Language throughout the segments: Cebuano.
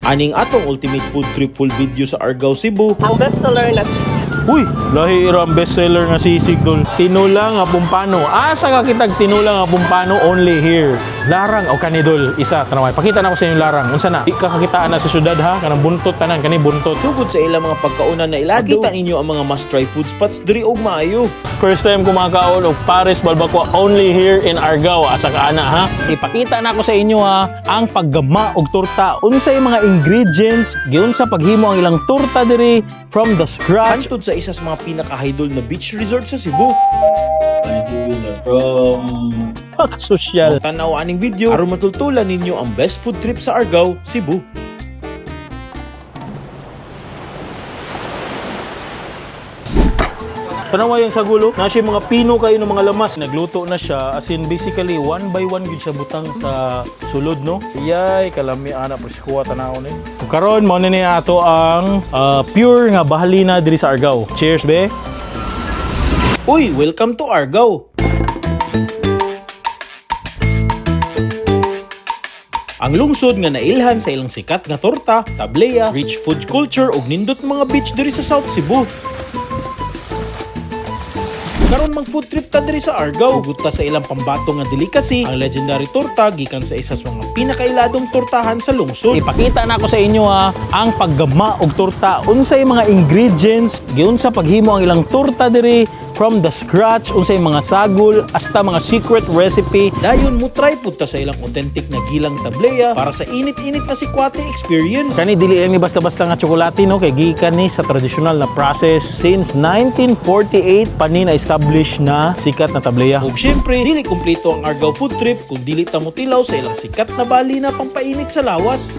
Aning atong ultimate food trip full video sa Argao, Cebu. Ang bestseller na sisig. Uy, lahi ra ang bestseller nga sisig, dol. Tinula nga pumpano. Asa ka kitag tinula nga pumpano? Only here. Larang o kanidol isa tanaway. Pakita na ko sa inyo larang. Unsa na? Di ka kakitaan na sa syudad ha, kanang buntot tanan kani buntot. Sugod sa ilang mga pagkaunan na ilado, makita ninyo ang mga must-try food spots diri og maayo. First time kumakaon og Paris Balbacua only here in Argao. Asa ka ana ha? Ipakita na ko sa inyo ha ang paggama og torta. Unsay mga ingredients giunsa paghimo ang ilang torta diri from the scratch. Hantod sa isa sa mga pinaka-idol na beach resort sa Cebu. From social. Tanaw aning video aron matultulan ninyo ang best food trip sa Argao, Cebu. Tanawa yung sagulo. Na siya mga pino kayo ng mga lamas. Nagluto na siya. As in, basically, one by one yun siya butang sa sulod, no? Iyay, kalami ana, preskuha tanaw ni. Karon, mao na niya ato ang pure nga bahalina diri sa Argao. Cheers, be! Uy, welcome to Argao! Ang lungsod nga nailhan sa ilang sikat nga torta, tablea, rich food culture ug nindot mga beach diri sa South Cebu. Karon mag food trip ta diri sa Argao. Sugod ta sa ilang pambato nga delicacy, ang legendary torta gikan sa isa sa mga pinakailadong tortahan sa lungsod. Ipakita na ko sa inyo ha ang paggama og torta. Unsay mga ingredients giunsa paghimo ang ilang torta diri from the scratch, unsay mga sagol hasta mga secret recipe. Dayon mo try pud ta sa ilang authentic na gilang tablea para sa init-init na sikwate experience. Kani dili lang ni basta-basta nga tsokolate, no, kay gikan ni sa traditional na process since 1948 pa ni na-establish na sikat na tablea. Ug syempre, dili kumpleto ang Argao food trip kung dili ta motilaw sa ilang sikat na bali na pampainit sa lawas.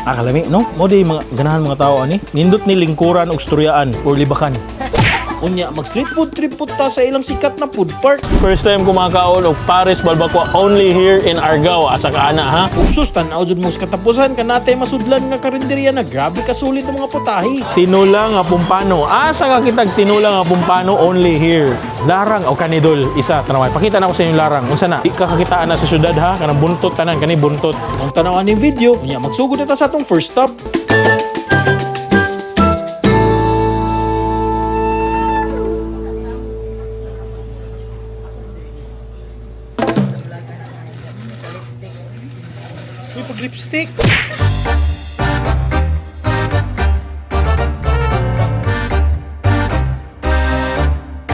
Ah, kalami, no? Mo di mga ganahan mga tao ani. Nindot ni lingkuran og storyaan or libakan. Unya, mag street food trip pud ta sa ilang sikat na food park. First time kumakaon og Paris Balbacua only here in Argao. Asa ka ana ha? Ug sus, tan-aw jud mo sa katapusan kanatay masudlan nga karinderya na grabe kasulit ang mga putahe. Tinula nga pumpano. Asa ka kitag tinula nga pumpano? Only here. Larang o kanidol isa tanaway. Pakita na ko sa inyo larang. Unsa na? Di ka kakitaan na sa syudad ha, kanang buntot tanan kani buntot. Kung tan-aw aning video, unya magsugod na ta sa atong first stop. Uy, pag lipstick.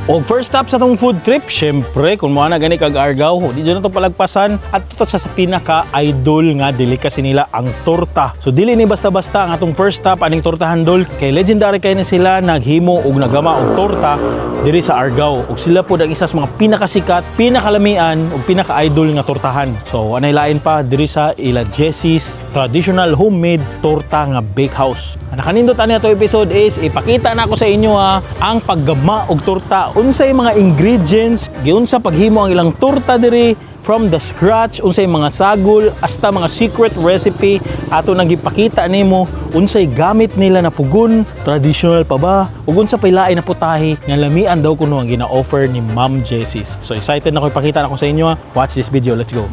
O first stop sa tong food trip, syempre, kung mo na gani kag Argao, di dyan na to palagpasan at to sa pinaka-idol nga delicacy nila, ang torta. So dili ni basta-basta ang atong first stop aning tortahan, dol, kay legendary kay na sila naghimo og nagama og torta diri sa Argao. Ug sila pod ang isa sa mga pinakasikat, pinakalamian ug pinaka-idol nga tortahan. So anay lain pa diri sa ila Jessie's traditional homemade torta nga bakehouse. Ang nakanindot ani ato episode is ipakita na ko sa inyo ha ang paggama og torta. Unsay mga ingredients giunsa paghimo ang ilang torta diri from the scratch, unsay mga sagol hasta mga secret recipe ato nang gipakita nimo, unsay gamit nila na pugon, traditional pa ba, ug unsa pay lain na putahe nga lamian daw kuno ang gina-offer ni Ma'am Jessie's. So excited na ko ipakita na ko sa inyo ha. Watch this video, let's go.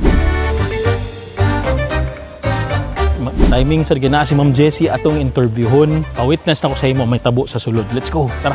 Timing sir gina si Ma'am Jessie atong interviewhon. Pa-witness na ko sa imo may tabo sa sulod. Let's go. Tara.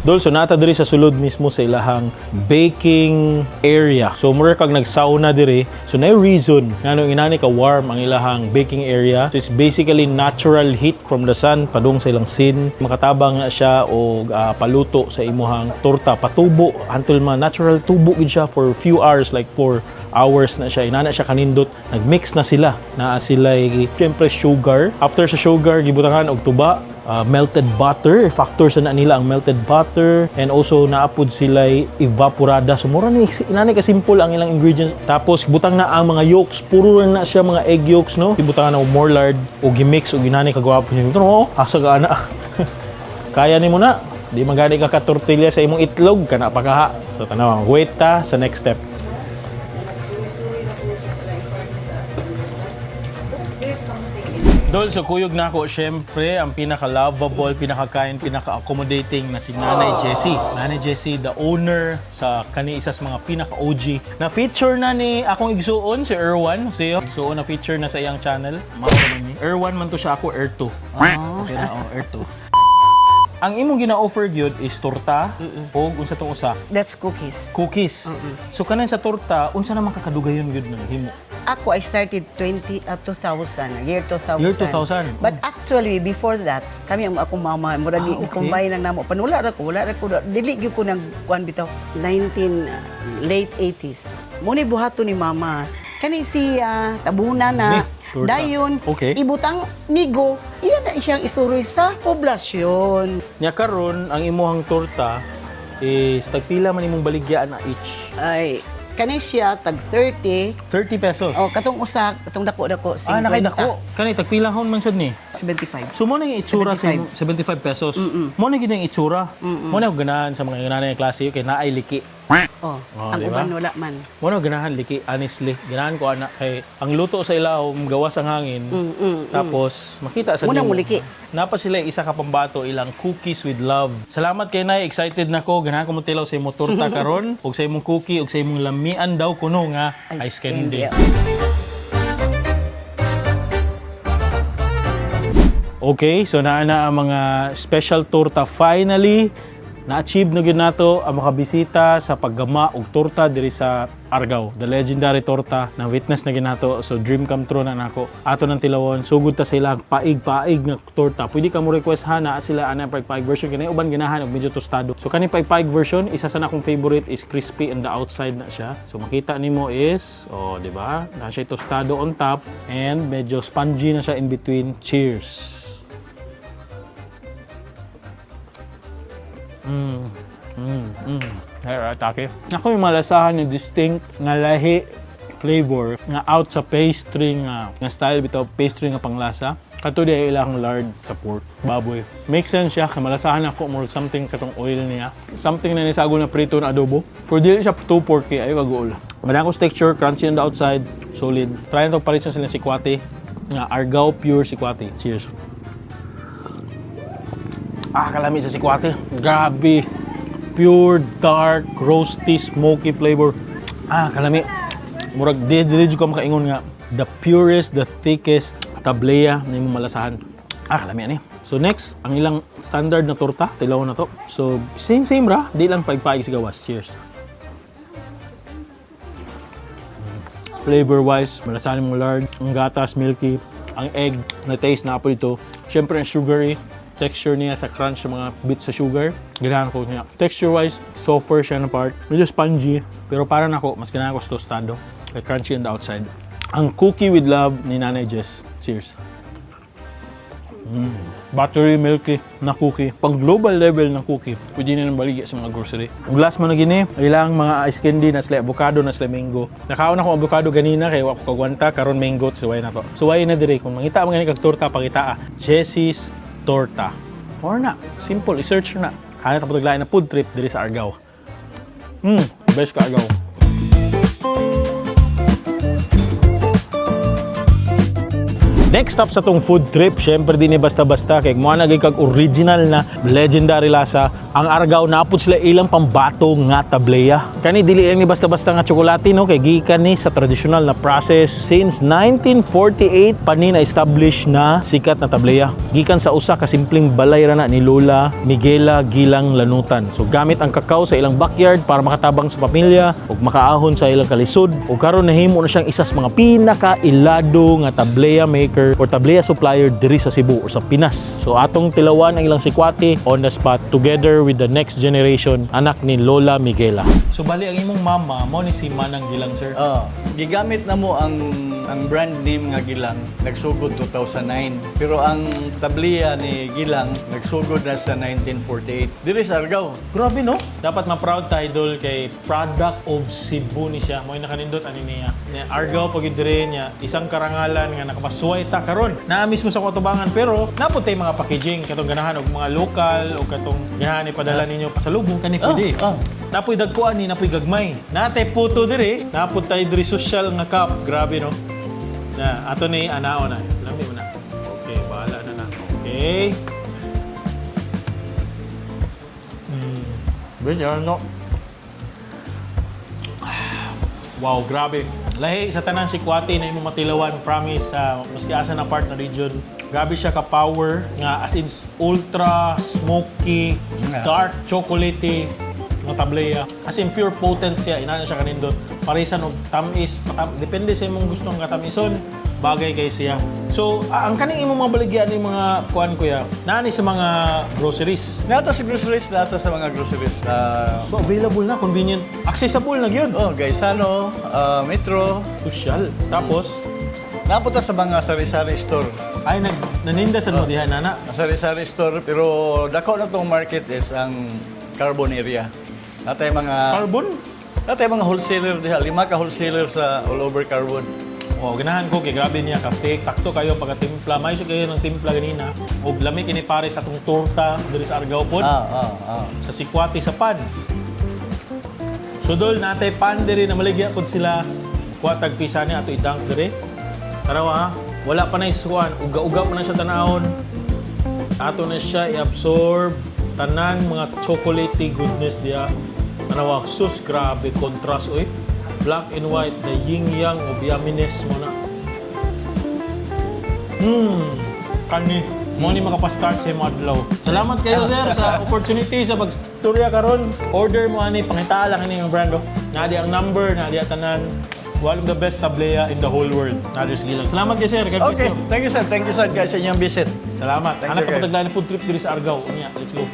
Dol, so nata diri sa sulod mismo sa ilahang baking area. So mura kag nagsauna diri. So na reason ngano inani ka warm ang ilahang baking area. So it's basically natural heat from the sun padung sa ilang sin. Makatabang na siya og paluto sa imuhang torta, patubo hantol ma natural tubo gid siya for few hours, like 4 hours na siya. Inana siya kanindot. Nagmix na sila. Naa sila syempre sugar. After sa sugar, gibutangan og tuba, melted butter. Factor sa na nila ang melted butter. And also, naapod sila evaporada. So, mura ni, inani ka simple ang ilang ingredients. Tapos, butang na ang mga yolks. Puro na siya mga egg yolks, no? Gibutangan na og more lard o gimix o ginani kagwapo niya. Ito, asa ka ana. Kaya ni mo na. Di magani ka ka-tortilla sa imong itlog, kana pa kaha. So, tanaw, wait ta sa next step. Dol, so kuyog na ako, syempre, ang pinaka-lovable, pinaka-kind, pinaka-accommodating na si Nanay Jessie. Nanay Jessie, the owner sa kani isa sa mga pinaka-OG. Na feature na ni akong igsuon, si Erwan. Siyo, igsuon na feature na sa iyang channel. Mao man ni. Erwan man to siya ako, Er2. Okay na, oh, Er2. Ang imong gina-offer gyud is torta ug unsa tong usa? That's cookies. Cookies. So kanan sa torta, unsa naman kakadugayon gyud nang himo? Ako, I started 20, 2000, year 2000. Year 2000. But actually, before that, kami ang akong mama, murag i-combine lang namo. Pan wala ra ko, wala ra ko. Dili gyud ko nang kuan bitaw. 19, late 80s. Muni buhato ni mama. Kani siya, tabuna na. Ni, torta. Dayon, ibutang migo, iya na siyang isuroy sa poblasyon. Nya karon ang imuhang torta is tagpila man imong baligyaan na each? Ay, kani siya, tag 30. 30 pesos. O, katong usa, katong dako-dako, 50. Ah, nakay dako. Kani tagpila hon man sad ni. 75. So mo na yung itsura sa 75. imo- 75 pesos. Mo na gid ang itsura. Mo na ako ganahan sa mga ganahan nga klase kay naay liki. Oh, Oh, ang di ba? uban wala man. Mo na ganahan liki, honestly. Ganahan ko ana kay ang luto sa ilawom gawas ang hangin. Tapos makita sa Muna nimo. muliki. Napa sila isa ka pambato ilang cookies with love. Salamat kay Nay, excited na ko. Ganahan ko mo tilaw sa imong torta karon ug sa imong cookie ug sa imong lamian daw kuno nga ice candy. Okay, so naa na ang mga special torta finally. Na-achieve na gyud nato ang makabisita sa paggama og torta diri sa Argao, the legendary torta na witness na gyud nato. So dream come true na nako. Ato nang tilawon, sugod ta sa ilang paig-paig nga torta. Pwede ka mo request ha na sila ana ang paig-paig version kani uban ganahan og medyo tostado. So kani paig-paig version, isa sa nakong favorite is crispy on the outside na siya. So makita nimo is, oh, di ba? Na siya tostado on top and medyo spongy na siya in between. Cheers. Alright, atake. Ako yung malasahan yung distinct nga lahi flavor nga out sa pastry nga style bitaw pastry nga panglasa. Kato di ay ilang lard sa pork, baboy. Make sense siya, kay malasahan ako more something katong oil niya. Something na nisago na prito na adobo. For dili siya too porky, ayo kaguol. Madako sa texture, crunchy on the outside, solid. Try na to palit sa sila sikwate nga Argao Pure Sikwate. Cheers. Ah, kalami sa sikwate. Grabe. Pure, dark, roasty, smoky flavor. Ah, kalami. Murag di dili jud ko makaingon nga the purest, the thickest tablea na imong malasahan. Ah, kalami ani. So next, ang ilang standard na torta, tilaw na to. So same same ra, di lang paigpaig sa gawas. Cheers. Flavor wise, malasahan mong lard, ang gatas, milky, ang egg na taste na po ito. Siyempre, ang sugary texture niya sa crunch sa mga bits sa sugar. Ganahan ko niya. Texture wise, softer siya na part. Medyo spongy, pero para nako, mas ganahan ko sa tostado. Like crunchy on the outside. Ang cookie with love ni Nanay Jess. Cheers. Buttery, milky na cookie. Pang global level ng cookie, pwede na nang baligya sa mga grocery. Ang last mo na gini, ilang mga ice candy na sila avocado na sila mango. Nakaon ako avocado ganina kay wa ko kagwanta karon mango suway na to. Suway na dire kung mangita man gani kag torta pangita ah. Jessie's Torta. Or na, simple i-search na. Hanap ta pud na food trip diri sa Argao. Best ka Argao. Next stop sa tong food trip, syempre di ni basta-basta kay mo na kag original na legendary lasa. Ang Argao napud sila ilang pambato nga tableya. Kani dili lang ni basta-basta nga tsokolate no kay gikan ni sa traditional na process since 1948 pa ni na-establish na sikat na tableya. Gikan sa usa ka simpleng balay ra na ni Lola Miguela Gilang Lanutan. So gamit ang kakao sa ilang backyard para makatabang sa pamilya ug makaahon sa ilang kalisod. Ug karon nahimo na siyang isa sa mga pinakailado nga tableya maker or tableya supplier diri sa Cebu or sa Pinas. So atong tilawan ang ilang sikwate on the spot together with the next generation anak ni Lola Miguela. So bali ang imong mama mo ni si Manang Gilang, sir. Ah, gigamit na mo ang brand name nga Gilang nagsugod 2009. Pero ang tabliya ni Gilang nagsugod na sa 1948. Diri sa Argao. Grabe no? Dapat ma-proud tayo idol kay product of Cebu ni siya. Mo'y nakanindot ani niya. Niya Argao pag dire niya isang karangalan nga nakapasuway ta karon. Naa mismo sa katubangan pero napud tay mga packaging katong ganahan og mga local o katong ganahan ipadala ninyo pasalubong kani pwede. Napoy dagkuan ni napoy gagmay. Natay puto dire, napud tay diri social nga cup. Grabe no. Na ato ni anao na. Lami mo na. Okay. Okay. Ganyan, no? Wow, grabe. Lahi sa tanan sikwate na imong matilawan, promise, sa maski asa na part na region. Grabe siya ka power nga as in ultra smoky, dark chocolatey nga tablea. As in pure potent siya, inana siya kanindot. Parisan og tamis, depende sa imong gusto nga tamison, bagay kay siya. So, ang kaning imong mga baligyan ni mga kuan, kuya, naani sa mga groceries? Nata sa groceries, nata sa mga groceries. So available na, convenient, accessible na gyud. Oh, Gaisano, Metro, Social. Tapos, napunta sa mga sari-sari store. Ay, naninda sa mo diha, nana. Sari-sari store, pero dako na tong market is ang Carbon area. Natay mga Carbon? Natay mga wholesaler diha, lima ka wholesaler sa all over Carbon. Oh, ganahan ko kay grabe niya ka fake. Takto kayo pagkatimpla. May siya kayo ng timpla ganina. Og lami kini pare sa atong torta diri sa Argao pod. Sa sikwate sa pan. Sudol natay pan diri na maligya pod sila. Kuha tag pisa niya ato i-dunk diri. Tarawa ha. Wala pa na isuan. Uga-uga pa na siya tanahon. Ato na siya i-absorb tanan mga chocolatey goodness diya. Tanawa, sus, grabe contrast oy. Black and white, the yin yang of yumminess mo na. Kani. Mo ni makapa-start sa imong adlaw. Salamat kayo, sir, sa opportunity sa pagturya karon. Order mo ani, pangitaa lang ini yung brand oh. Naadi ang number, naadi ang tanan. One of the best tablea in the whole world. Naadi sa Gilang. Salamat kayo, sir. God bless Okay, you. thank you, sir. Thank you, sir, guys, sa inyong visit. Salamat. Thank Anak you, ka kayo. pa food trip diri sa Argao. Unya, let's go.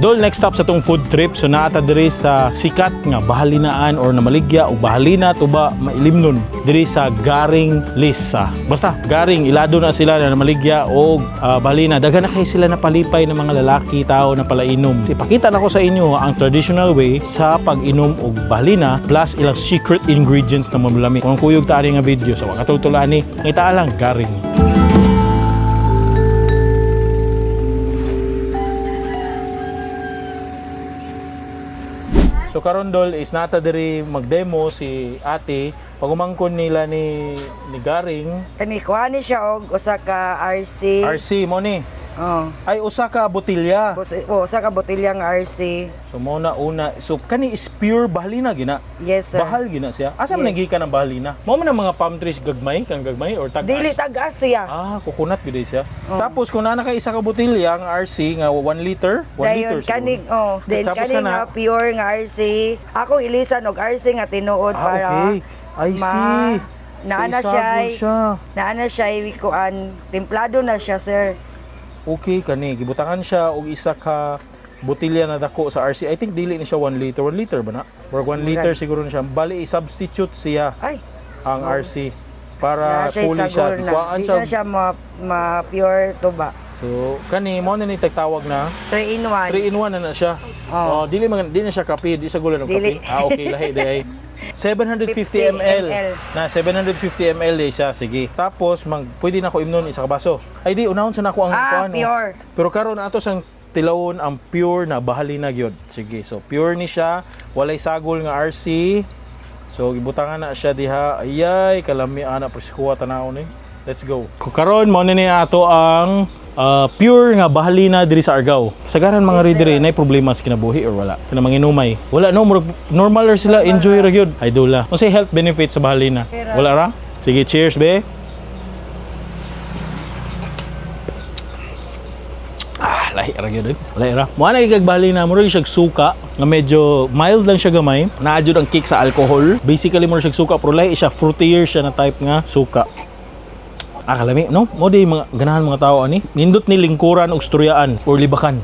Dol, next stop sa tong food trip. So naata diri sa sikat nga bahalinaan or namaligya o bahalina to ba mailimnon diri sa Garing Lisa. Basta Garing ilado na sila na namaligya o bahalina. Daghan na kay sila napalipay ng mga lalaki tao na palainom. Ipakita na ko sa inyo ang traditional way sa pag-inom og bahalina plus ilang secret ingredients na mamulami. Kung kuyog ta ani nga video sa so, katultol ani, ngita lang Garing. So karon, dol, is nata diri magdemo si ate pagumangkon nila ni Garing. Kani kuha ni siya og usa ka RC. RC mo ni. Oh. Ay, usa ka botilya. Oh, usa ka botelya nga RC. So mo na una. So kani is pure bahalina gina. Yes, sir. Bahal gina siya. Asa man Yes. nagikan ang bahalina? Mao man ang mga palm trees gagmay, kang gagmay or tag-as? Dili tag-as siya. Ah, coconut gid siya. Oh. Tapos kung naa na kay isa ka botilya ang RC nga 1 liter, 1 Dayon liter siguro. kaning oh, then Tapos kaning kana- nga pure nga RC. Akong ilisan og RC nga tinuod para okay. I see. Naa na So, siya. isabol siya. Naa na siya kuan templado na siya, sir. Okay kani gibutangan siya og isa ka botilya na dako sa RC. I think dili ni siya 1 liter. 1 liter ba na? Or 1 liter siguro ni siya. Bali i-substitute siya Ay, ang RC para na siya puli siya. isagol na. Gikuhaan Di siya. na siya ma pure tuba. So kani mo na ni tagtawag na 3 in 1. 3 in 1 na na siya. Oh. Oh, dili man di na siya kape, di sa gulan og Dili. kape. Ah, okay, lahi di ay. 750 ml. 50 ml. Na 750 ml di siya, sige. Tapos mag pwede na ko imnon isa ka baso. Ay di unahon sa nako ang kuan, oh. Pure. Pero karon ato sang tilawon ang pure na bahalina gyud. Sige, so pure ni siya, walay sagol nga RC. So gibutangan na siya diha. Ayay, kalami ana preskuha tanawon ni. Let's go. Karon mao na ni ato ang pure nga bahalina diri sa Argao. Kasagaran mga ri diri nay problema sa kinabuhi or wala. Kana manginumay. Wala no, murag normal ra sila, enjoy ra gyud. Ay dula. Unsay health benefits sa bahalina? Wala ra? Sige, cheers be. Ah, lahi ra gyud eh. Lahi ra. Mo na gig bahalina, murag siya suka nga medyo mild lang siya gamay. Naa jud ang kick sa alcohol. Basically murag siya suka pero lahi siya, fruitier siya na type nga suka. Ah, kalami, no? Mo di mga ganahan mga tao ani. Nindot ni lingkuran og storyaan or libakan.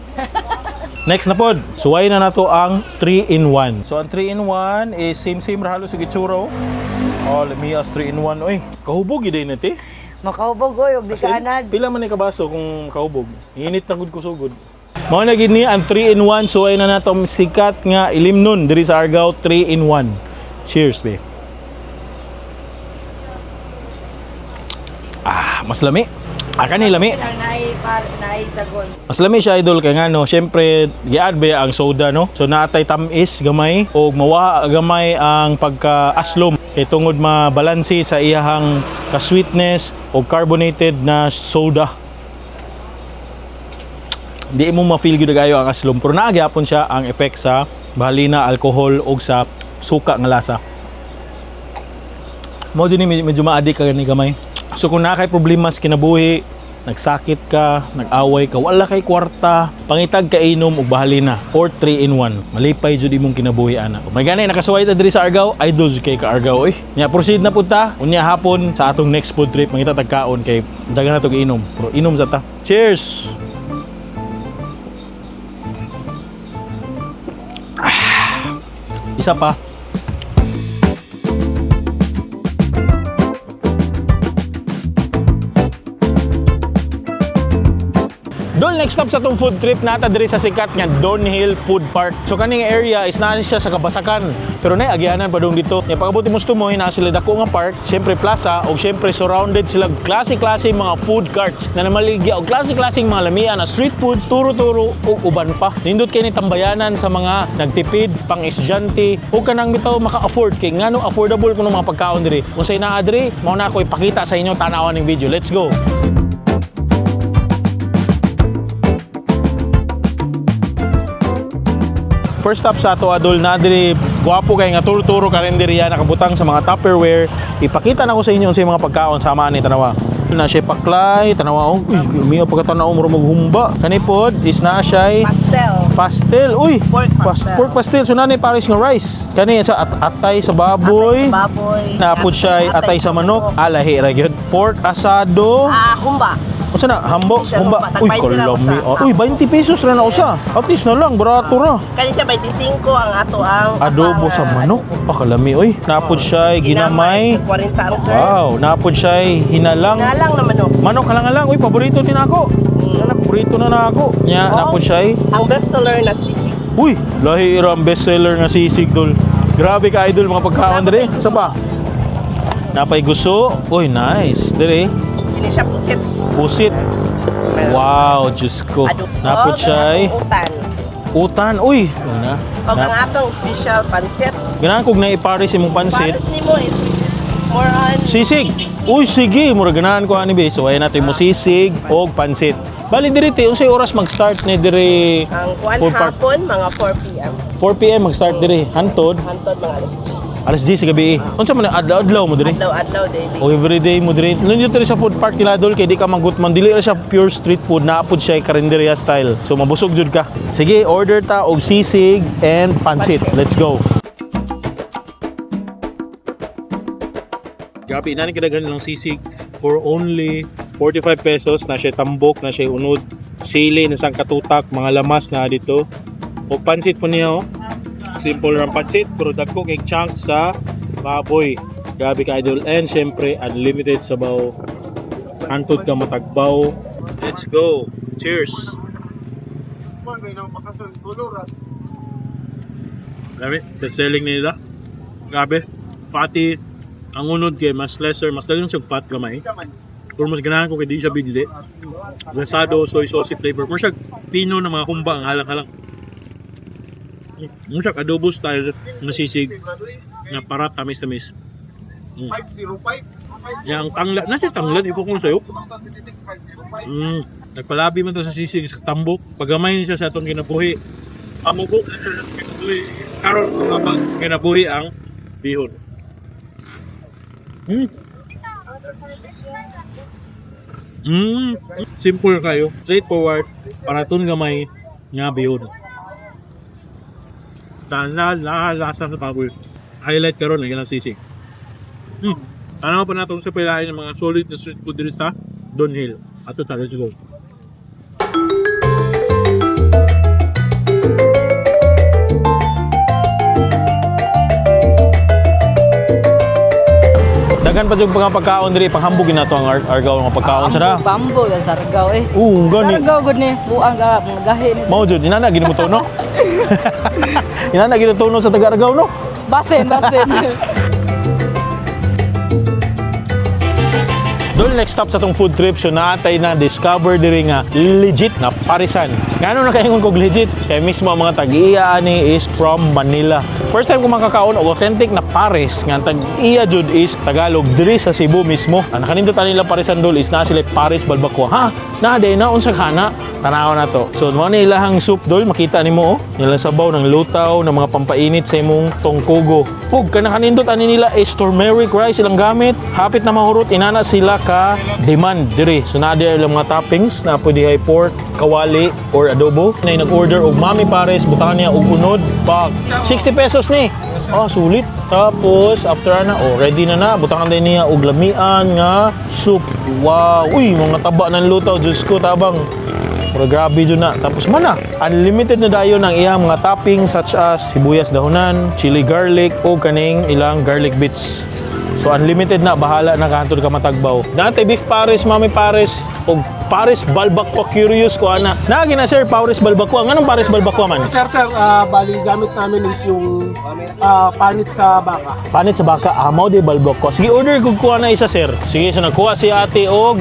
Next na pod. Suway na nato ang 3 in 1. So ang 3 in 1 is same same ra halos og itsura. Oh, oh lamias 3 in 1 oy. Kahubog gid na ti. Makahubog oy og di Kasi, ka anad. Pila man ni kabaso kung kahubog. Init na gud ko sugod. Mao na gid ni ang 3 in 1, suway na nato ang sikat nga ilimnon diri sa Argao 3 in 1. Cheers, be. Ah, mas lami. Ah, kani lami. Ang naay par naay sagon. Mas lami siya, idol, kay ngano, syempre giadd ba ang soda, no? So naatay tamis gamay og mawa gamay ang pagka-aslom kay tungod mabalanse sa iyahang ka-sweetness o carbonated na soda. Di mo ma-feel gyud kayo ang aslom, pero naa gyapon siya ang effect sa bahalina, alcohol og sa suka nga lasa. Mo din ni medyo ma-addict ka gani gamay. So kung naa kay problema sa kinabuhi, nagsakit ka, nag-away ka, wala kay kwarta, pangitag kainom og bahalina or 3 in 1. Malipay jud imong kinabuhi ana. May gani nakasuway ta diri sa Argao, idol jud kay ka Argao oy. Nya proceed na pud ta unya hapon sa atong next food trip, mangita tag kaon kay dagan na tog inom. Pero inom sa ta. Cheers. Isa pa. Dol, next stop sa tong food trip nata diri sa sikat nga Donhill Food Park. So kaning area is naa siya sa Kabasakan. Pero nay agianan pa dong dito. Nya pag-abot mo tumoy naa sila dako nga park, syempre plaza ug syempre surrounded sila og klase-klase mga food carts na namaligya og klase-klaseng mga lamian na street foods, turo-turo ug uban pa. Nindot kay ni tambayanan sa mga nagtipid, pang estudyante ug kanang bitaw maka-afford kay ngano affordable kuno mga pagkaon diri. Unsay naa diri, mao na ako ipakita sa inyo tan-awan ning video. Let's go. First stop sa ato, adol, na diri gwapo kay nga turo-turo karinderya nakabutang sa mga Tupperware. Ipakita na ko sa inyo unsay mga pagkaon sama ni tanawa. Na siya paklay, tanawa oh. Uy, lumiyo pagkatanaw mo maghumba. Kani pod is na siya Pastel. pastel. Uy, Pork pastel. Pork pastel. So nanay pares nga rice. Kani sa atay sa baboy. Atay sa baboy. Napod siya atay sa manok. Alahi ra gyud. Pork asado. Ah, humba. Unsa na? Hambo, Special humba. humba. Tag Uy, 20 lang kalami. usa. Oh. Uy, 20 pesos ra na usa. At least na lang, barato ra. Kani siya 25 ang ato ang Adobo sa manok. Pakalami, oy. Napod siya, ginamay. 40 ang sir. Wow, napod siya, hinalang. Hinalang na manok. Manok halang-halang. Uy, paborito din ako. Sana, paborito na na ako. Nya, Oh. napod siya. Ang best seller na sisig. Uy, lahi ra ang bestseller nga sisig, dol. Grabe ka, idol, mga pagkaon dire. Sa pa? Napay guso. Uy, nice. Dire, Kini siya pusit. pusit. Wow, Diyos ko. Adobo. Napod siya, Utan. utan. Uy, ano na. Og ang atong special pansit. Ganahan kog naipares imong pansit. Pares nimo is which is more on Sisig. Uy, sige, mura ganahan ko ani be. So ayan nato mo sisig og pansit. Bali diri te, unsay oras mag-start ni diri? Ang kuan Food park? hapon mga 4 PM. 4 PM mag-start diri. Hantod Hantod mga alas 10. alas 10 sa gabi. Unsa man ang adlaw-adlaw mo diri? Adlaw-adlaw daily. O everyday mo diri. Nindot diri sa food park nila dol kay di ka manggutman. Dili ra siya pure street food, naa pud siya karinderya style. So mabusog jud ka. Sige, order ta og sisig and pansit. Pansit. Let's go. Grabe, inani kadaghan lang sisig for only 45 pesos na siya tambok, na siya unod, sili na sang katutak, mga lamas na dito. O pansit po niya oh. Simple lang pansit pero dagko kay chunk sa baboy. Grabe ka idol and syempre unlimited sabaw. Hantod ka matagbaw. Let's go. Cheers. Grabe, best selling nila. Grabe, fatty. Ang unod kay mas lesser, mas daghan siyang fat gamay. Pero mas ganahan ko kay di siya bidli. Lasado, soy sauce flavor. Mo siya pino ng mga humba ang halang-halang. Mo siya adobo style na sisig na para tamis-tamis. Yang tangla, nasa tanglan ipo ko sa'yo. Nagpalabi man to sa sisig sa tambok. Pagamay ni siya sa atong kinabuhi. Amugo na siya sa kinabuhi. Karon kapag kinabuhi ang bihon. Simple kayo. Straightforward. Paraton gamay nga bihon. Tana lasa sa baboy. Highlight karon ang sisig. Tanaw pa natin sa pilain ng mga solid na street food diri sa Dunhill. Ato ta, let's go. Daghan pa jud mga pagkaon diri panghambog gina to ang Argao mga pagkaon sa na. Bambo ya sargaw eh. Oo, gani. Sargaw gud ni buang ga mga gahi ni. Mao jud inana gini mo to no. Inana gini to sa taga Argao no. Basin, basin. Dol, next stop sa tong food trip, so naatay na discover diri nga legit na parisan. Ngano na kaingon kog legit? Kay mismo ang mga tag-iya ani is from Manila. First time ko makakaon og authentic na pares nga ang tag-iya jud is Tagalog diri sa Cebu mismo. Ang nakanindot ani nila parisan, dol, is naa sila pares balbakwa. Ha? Na day na unsa kana? Tanaw na to. So mo ni ilahang soup, dol, makita nimo oh. Nilang sabaw ng lutaw ng mga pampainit sa imong tongkogo. Ug kana kanindot ani nila is turmeric rice ilang gamit. Hapit na mahurot inana sila ka demand diri. So naa diri ilang mga toppings na pwede hay pork, kawali or adobo. Na nag-order og mami pares, butangan niya og unod pak. 60 pesos ni. Oh, sulit. Tapos after ana, oh, ready na na. Butangan din niya og lamian nga soup. Wow. Uy, mga taba ng lutaw, Diyos ko, tabang. Pero grabe dyan na. Tapos mana, unlimited na dayon ang iyang mga topping such as sibuyas dahonan, chili garlic, o kaning ilang garlic bits. So unlimited na, bahala na kahantod ka matagbaw. Nate beef pares, mami pares, o pares balbakwa, curious ko ana. Nagi na sir, pares balbakwa. Nganong pares balbakwa man? Sir, bali gamit namin is yung panit sa baka. Panit sa baka, amaw di balbakwa. Sige, order ko kuha na isa, sir. Sige, so nagkuha si ate og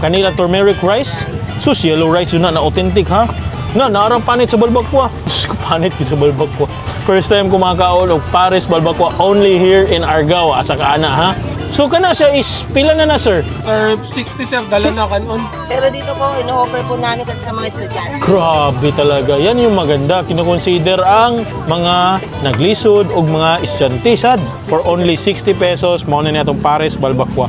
kanila turmeric rice. Sus, yellow rice yun na, na authentic ha. Na, naarang panit sa balbakwa. Diyos ko, panit sa balbakwa. First time kumakaon og pares balbakwa only here in Argao. Asa ka ana ha? So kana siya is pila na na, sir? Sir, 60 sir, dala na kanon. Pero dito po, ino-offer po namin kasi sa mga estudyante. Grabe talaga. Yan yung maganda. Kinoconsider ang mga naglisod o mga estudyante sad. For only 60 pesos, mao na niya itong pares balbakwa.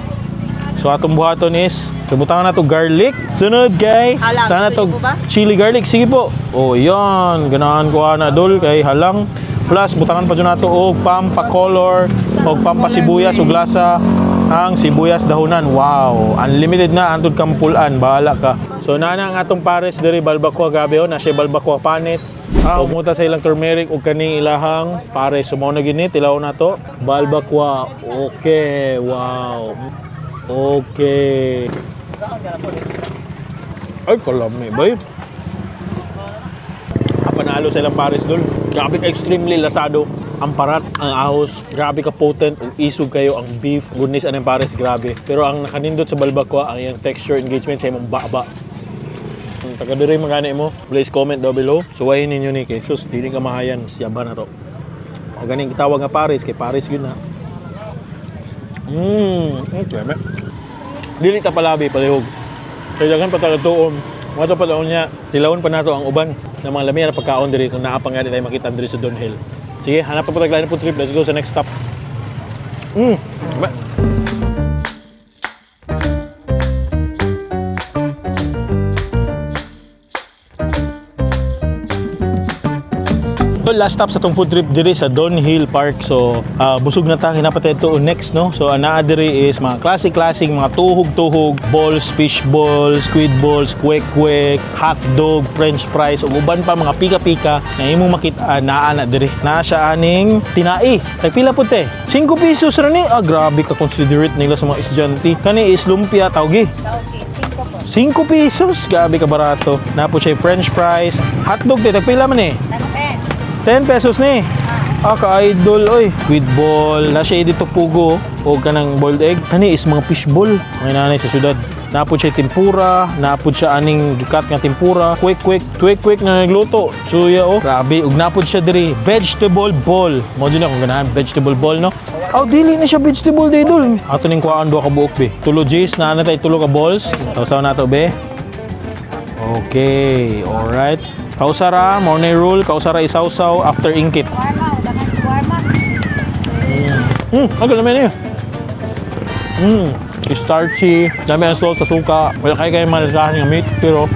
So atong buhaton is, so butangan na to garlic. Sunod kay, Halang. butangan na to Gusto niyo po ba? chili garlic. Sige po. Oh, yan. Ganahan ko ana dol kay halang. Plus butangan pa dyan nato og pampacolor og pampasibuyas ug lasa ang sibuyas dahunan. Wow, unlimited na antud kang pulan, bahala ka. So nana ang atong pares diri balbakwa gabi oh, na siya balbakwa panit. Ah, ug muta sa ilang turmeric ug kaning ilahang pares. So mao na gini tilaw na to. Balbakwa. Okay, wow. Okay. Ay, kalami, bay. Ah, panalo sa ilang pares dol. Grabe ka extremely lasado. Ang parat, ang ahos, grabe ka potent, ug isog kayo ang beef. Goodness anong pares, grabe. Pero ang nakanindot sa balbakwa, ang iyang texture engagement sa imong baba. Kung taga diri magani mo, please comment down below. Suwayin ninyo ni kay sus, dili ka mahayan, siyaba na to. O ganing gitawag nga pares kay pares yun na. Okay. Dili ta palabi palihog. Kaya daghan pa taga tuom. Mga pa taon niya, tilawon pa nato ang uban ng mga lamian na pagkaon diri kung naa pa nga di tayo makita diri sa Dunhill. Sige, hanap pa po taglain po trip. Let's go sa next stop. So, last stop sa tong food trip diri sa Dunhill Park. So, busog na ta hinapatay ito next no. So, ang naa diri is mga classic-classic mga tuhog-tuhog, balls, fish balls, squid balls, kwek-kwek, hot dog, french fries ug uban pa mga pika-pika na imong makita naa na diri. Naa siya aning tinai. Tagpila po te? 5 pesos ra ni. Ah, grabe ka considerate nila sa mga estudyante. Kani is lumpia tawgi. 5 pesos. Grabe ka barato. Napo siya french fries, hotdog te tagpila man eh. 10 pesos ni. Ah, ka-idol, oy. With ball. Na siya dito pugo o kanang boiled egg. Kani is mga fish ball. Mga nanay sa syudad. Napod siya tempura, napod siya aning gikat nga tempura. Quick, quick, quick, quick na nagluto. Suya, oh. Grabe, ug napod siya diri. Vegetable ball. Mo dyan akong ganahan, vegetable ball, no? Aw, dili na siya vegetable day, dol. Ato ning kuhaan duha ka buok, be. Tulo, Jis, naa na tayo tulo ka balls. Tawsaw na to, be. Okay, alright. Kausara, morning rule, kausara isawsaw after ingkit. Ang galing niya. Starchy, dami ang salt sa suka. Wala kayo kayo malasahan ng meat, pero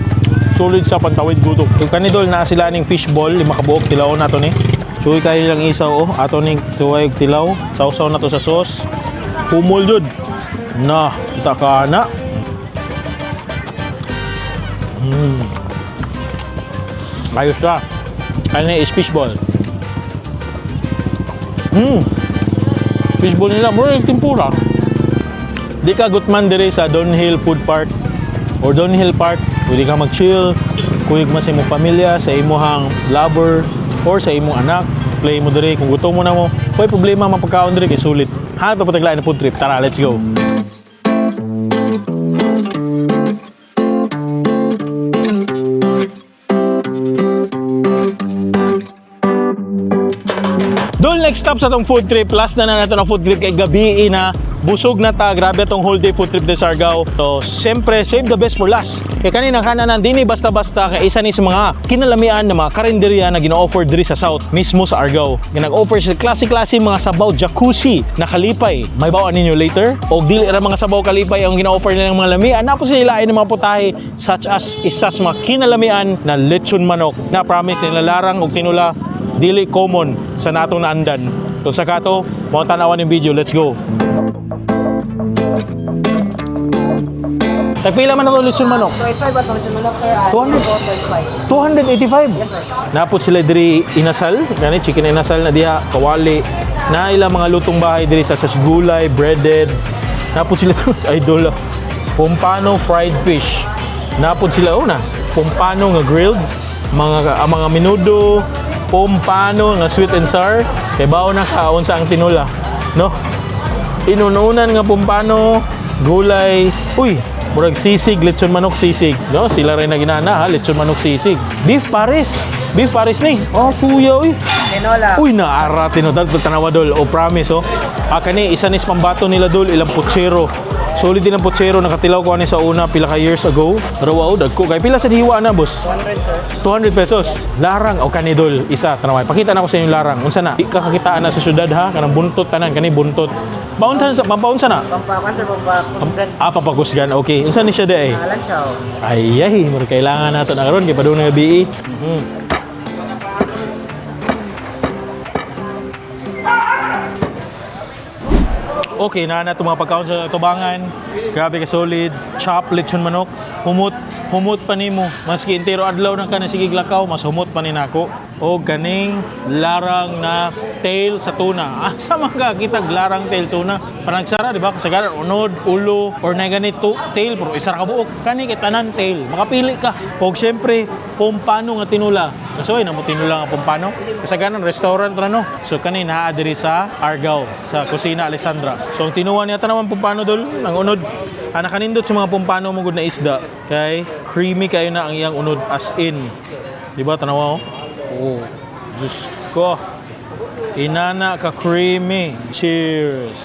solid sa pantawid gutom. Kung kanidol na sila ning fish ball, lima ka buok, tilaw na to ni. Chuy kayo lang isaw, oh. Ato ning tuway tilaw. Sausaw na to sa sauce. Humol jud. Na, kita ka na. Ayos siya. Ano is fishball. Fishball nila, mura yung tempura. Di ka gutman dire sa Dunhill Food Park or Dunhill Park. Pwede ka mag-chill, kuyog man sa imong pamilya, sa imong lover, or sa imong anak. Play mo dire kung gutom mo na mo. Way problema mapagkaon dire kay sulit. Hanap pa pataglain na food trip. Tara, let's go. Next stop sa tong food trip, last na na nato ang food trip kay gabi na busog na ta, grabe atong whole day food trip de Siargao. So, siyempre, save the best for last. Kay kanina kananan dinhi basta-basta kay isa ni sa mga kinalamian ng mga karinderya na gino-offer diri sa South, mismo sa Argao. Nga nag-offer sila klase-klase mga sabaw jacuzzi na kalipay. May bawaan ninyo later. O dili ra mga sabaw kalipay ang gino-offer nila ng mga lamian. Napo sila ilain ng mga putahe such as isa sa mga kinalamian na lechon manok na promise nila larang og tinula dili common sa natong naandan. So sa kato, mo tanawan yung video. Let's go. Tagpila man na to lechon manok? 2.5 at lechon manok, sir. 200? 2.5. 285. Yes, sir. Napot sila diri inasal, gani chicken inasal na diha, kawali. Na ilang mga lutong bahay diri sa gulay, breaded. Napot sila idol. Ah. Pompano fried fish. Napot sila una, pompano nga grilled, mga ang mga minudo, pompano nga sweet and sour. Kay bawo na kaon sa ang tinula, no? Inununan nga pumpano, gulay, uy, murag sisig, lechon manok sisig. No, sila rin na ginana ha, lechon manok sisig. Beef Paris. Beef Paris ni. Oh, suya uy. Tinola. Uy, naara tinodal tanawa dol. Oh, promise oh. Ah, kani isa ni sa pambato nila dol ilang putsero. Solid din ang putsero nakatilaw ko ani sa una pila ka years ago. Pero wow, dagko kay pila sa diwa na boss. 100, sir. 200 pesos. Larang o kanidol, isa tanaway. Pakita na ko sa inyo yung larang. Unsa na? Di ka kakitaan na sa syudad ha, kanang buntot tanan kani buntot. Bauntan sa pampaunsa na. Pampakan, sir. Pampakusgan. Ah, papakusgan. Okay. Unsa ni siya di ay? Alan siya, oh. Ay, ay, murag kailangan nato na karon kay padung na gabi. Okay na na itong mga pagkaon sa tubangan. Grabe ka solid. Chop lechon manok. Humot, humot pa nimo. Maski entero adlaw nang ka na sige lakaw, mas humot pa ni nako. O ganing larang na tail sa tuna. Asa man ka kitag larang tail tuna? Panagsara, di ba? Kasagaran unod, ulo, or na ganito tail pero isa ra ka buok. Kani kay tanan tail. Makapili ka. Og syempre, pompano nga tinula. Kasoy na mo tinula nga pompano. Kasagaran restaurant ra no. So kani naa diri sa Argao sa Kusina Alessandra. So ang tinuwa niya tanawan pompano dol ang unod. Ah, nakanindot sa mga pompano mo gud na isda. Kay creamy kayo na ang iyang unod as in. Di ba tanawa oh? Oh, Diyos ko. Inana ka creamy. Cheers.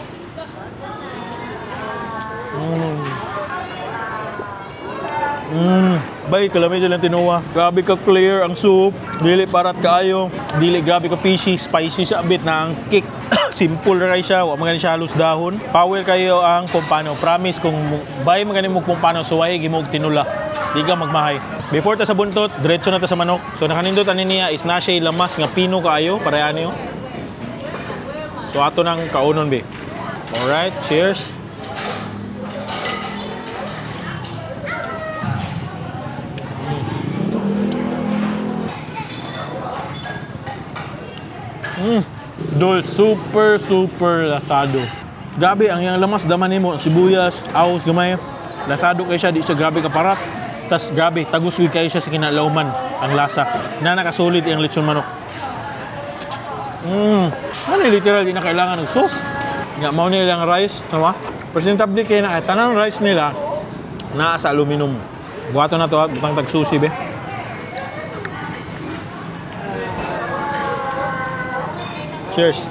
Bay, kalami sila tinuwa. Grabe ka clear ang soup. Dili parat kaayo. Dili grabe ka fishy. Spicy siya a bit na ang kick. Simple ra kay siya. Wa man gani siya halos dahon. Power kayo ang pompano. Promise kung bay man gani mo pompano suway gimog tinula. Di ka magmahay. Before ta sa buntot, diretso na ta sa manok. So nakanindot ani niya is na siya lamas nga pino kaayo para niyo. So ato nang kaunon be. Alright, cheers. Dol, super, super lasado. Grabe, ang iyang lamas, daman nimo, ang sibuyas, aos, gamay. Lasado kayo siya, di siya grabe kaparat. Tas grabe, tagus gud kayo siya sa kinalauman, ang lasa. Na nakasolid ang lechon manok. Ano literal, di na kailangan ng sauce. Nga, mao nila ang rice, tama? Presentable kayo na, tanang rice nila, naa sa aluminum. Buhato na to, ha, butang tag sushi, be. Cheers.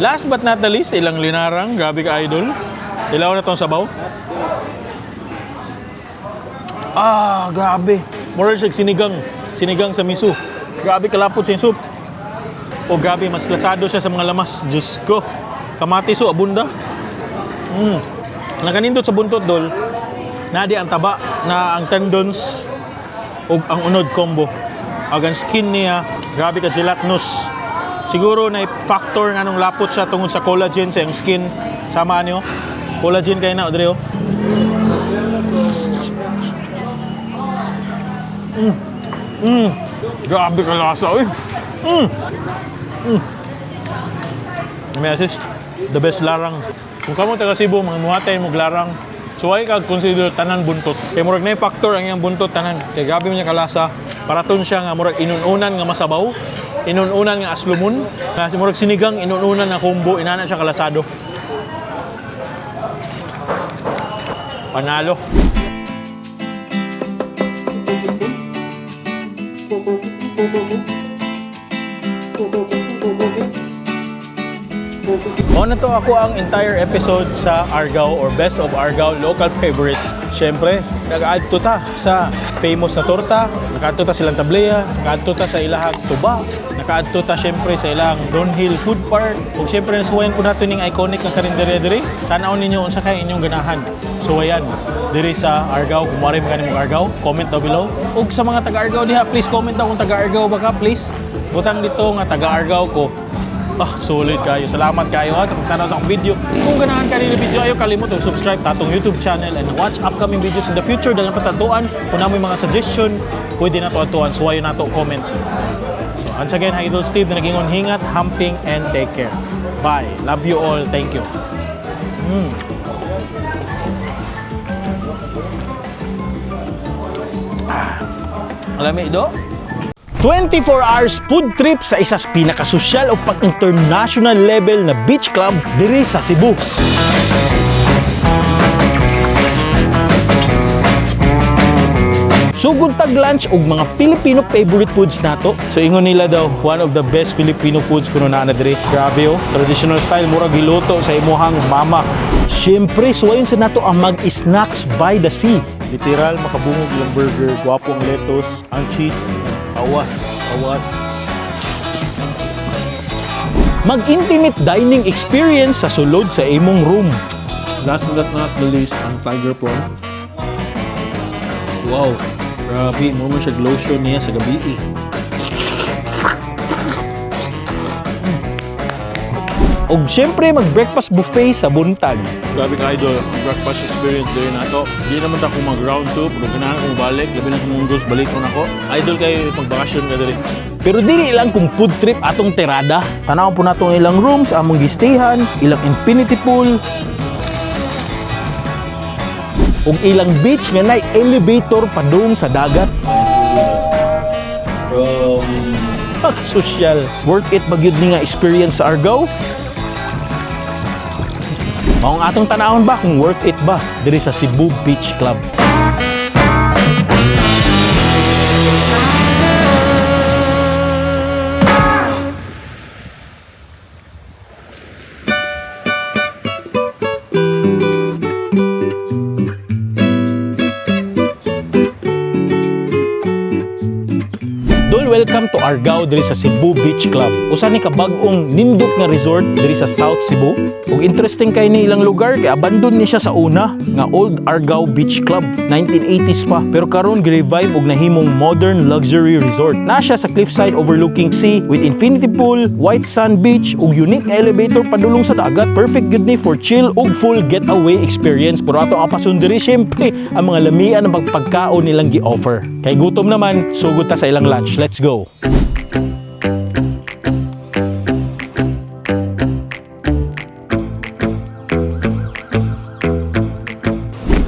Last but not the least, ilang linarang. Grabe ka, idol. Ilaw na tong sabaw. Ah, grabe. More or less sinigang. Sinigang sa miso. Grabe kalapot sa yung soup. O grabe, mas lasado siya sa mga lamas. Diyos ko. Kamatis o, abunda. Nakanindot sa buntot, dol. Nadi ang taba na ang tendons ug ang unod combo. Ag ang skin niya, grabe ka gelatinous. Siguro na factor nga nung lapot siya tungod sa collagen sa iyang skin. Sama niyo. Collagen kayo na, Audrey. Oh. Grabe ka lasa, uy. May assist. The best larang. Kung kamo taga Cebu, mga muhatay mo larang. Suway kag consider tanan buntot. Kay murag na factor ang iyang buntot tanan. Kay grabe man niya kalasa. Paraton siya nga murag inununan nga masabaw, inununan nga aslumon, nga murag sinigang inununan nga combo, inana siya kalasado. Panalo. Mao na to ako ang entire episode sa Argao or Best of Argao local favorites. Siyempre, nag-add to ta sa famous na torta, naka-add to ta silang tablea, naka-add to ta sa ilahang tuba, naka-add to ta siyempre sa ilang Downhill Food Park. Ug siyempre nasuwayan po nato ning iconic nga karinderya diri. Tan-aw ninyo unsa kay inyong ganahan. Suwayan diri sa Argao. Kung mari mo mo Argao, comment down below. Ug sa mga taga Argao diha, please comment daw kung taga Argao ba ka, please. Butang dito nga taga Argao ko. Ah, solid kayo. Salamat kayo ha sa pagtanaw sa akong video. Kung ganahan ka nila video, ayaw kalimot to subscribe ta atong YouTube channel and watch upcoming videos in the future. Dahil patatuan, kung namoy mga suggestion, pwede na to atuan. Suwayo na to comment. So, once again, Idol Steve na naging hingat, humping, and take care. Bye. Love you all. Thank you. Alami, do? 24 hours food trip sa isas pinakasosyal o pang-international level na beach club diri sa Cebu. Sugod tag lunch og mga Filipino favorite foods nato. So ingon nila daw one of the best Filipino foods kuno naa na diri. Grabe oh, traditional style mura giluto sa imuhang mama. Siyempre, suwayon sa nato ang mag-snacks by the sea. Literal makabungog ilang burger, gwapo ang lettuce, ang cheese, awas, awas. Mag-intimate dining experience sa sulod sa imong room. Last but not the least, ang tiger prawn. Wow, grabe, mo man siya lotion niya sa gabi eh. Og syempre mag-breakfast buffet sa buntag. Grabe ka idol, ang breakfast experience diri nato. Di naman ta kung mag round 2, pero ganahan kong balik, labi na sa munggos, balik ko nako. Idol kayo pagbakasyon ka diri. Pero dili lang kung food trip atong tirada. Tanaw po nato ang ilang rooms, among gistayhan, ilang infinity pool, ug ilang beach nga nay elevator padung sa dagat. From social. Worth it ba gyud ni nga experience sa Argao? Maong atong tanawon ba kung worth it ba diri sa Cebu Beach Club. Dol, welcome to Argao diri sa Cebu Beach Club. Usa ni ka bag-ong nindot nga resort diri sa South Cebu. Ug interesting kay ni ilang lugar kay abandon ni siya sa una nga Old Argao Beach Club 1980s pa. Pero karon gi-revive ug nahimong modern luxury resort. Na siya sa cliffside overlooking sea with infinity pool, white sand beach ug unique nga elevator padulong sa dagat. Perfect gyud ni for chill ug full getaway experience. Pero ato ang apasun diri syempre ang mga lamian ng pagpagkaon nilang gi-offer. Kay gutom naman, sugod ta sa ilang lunch. Let's go.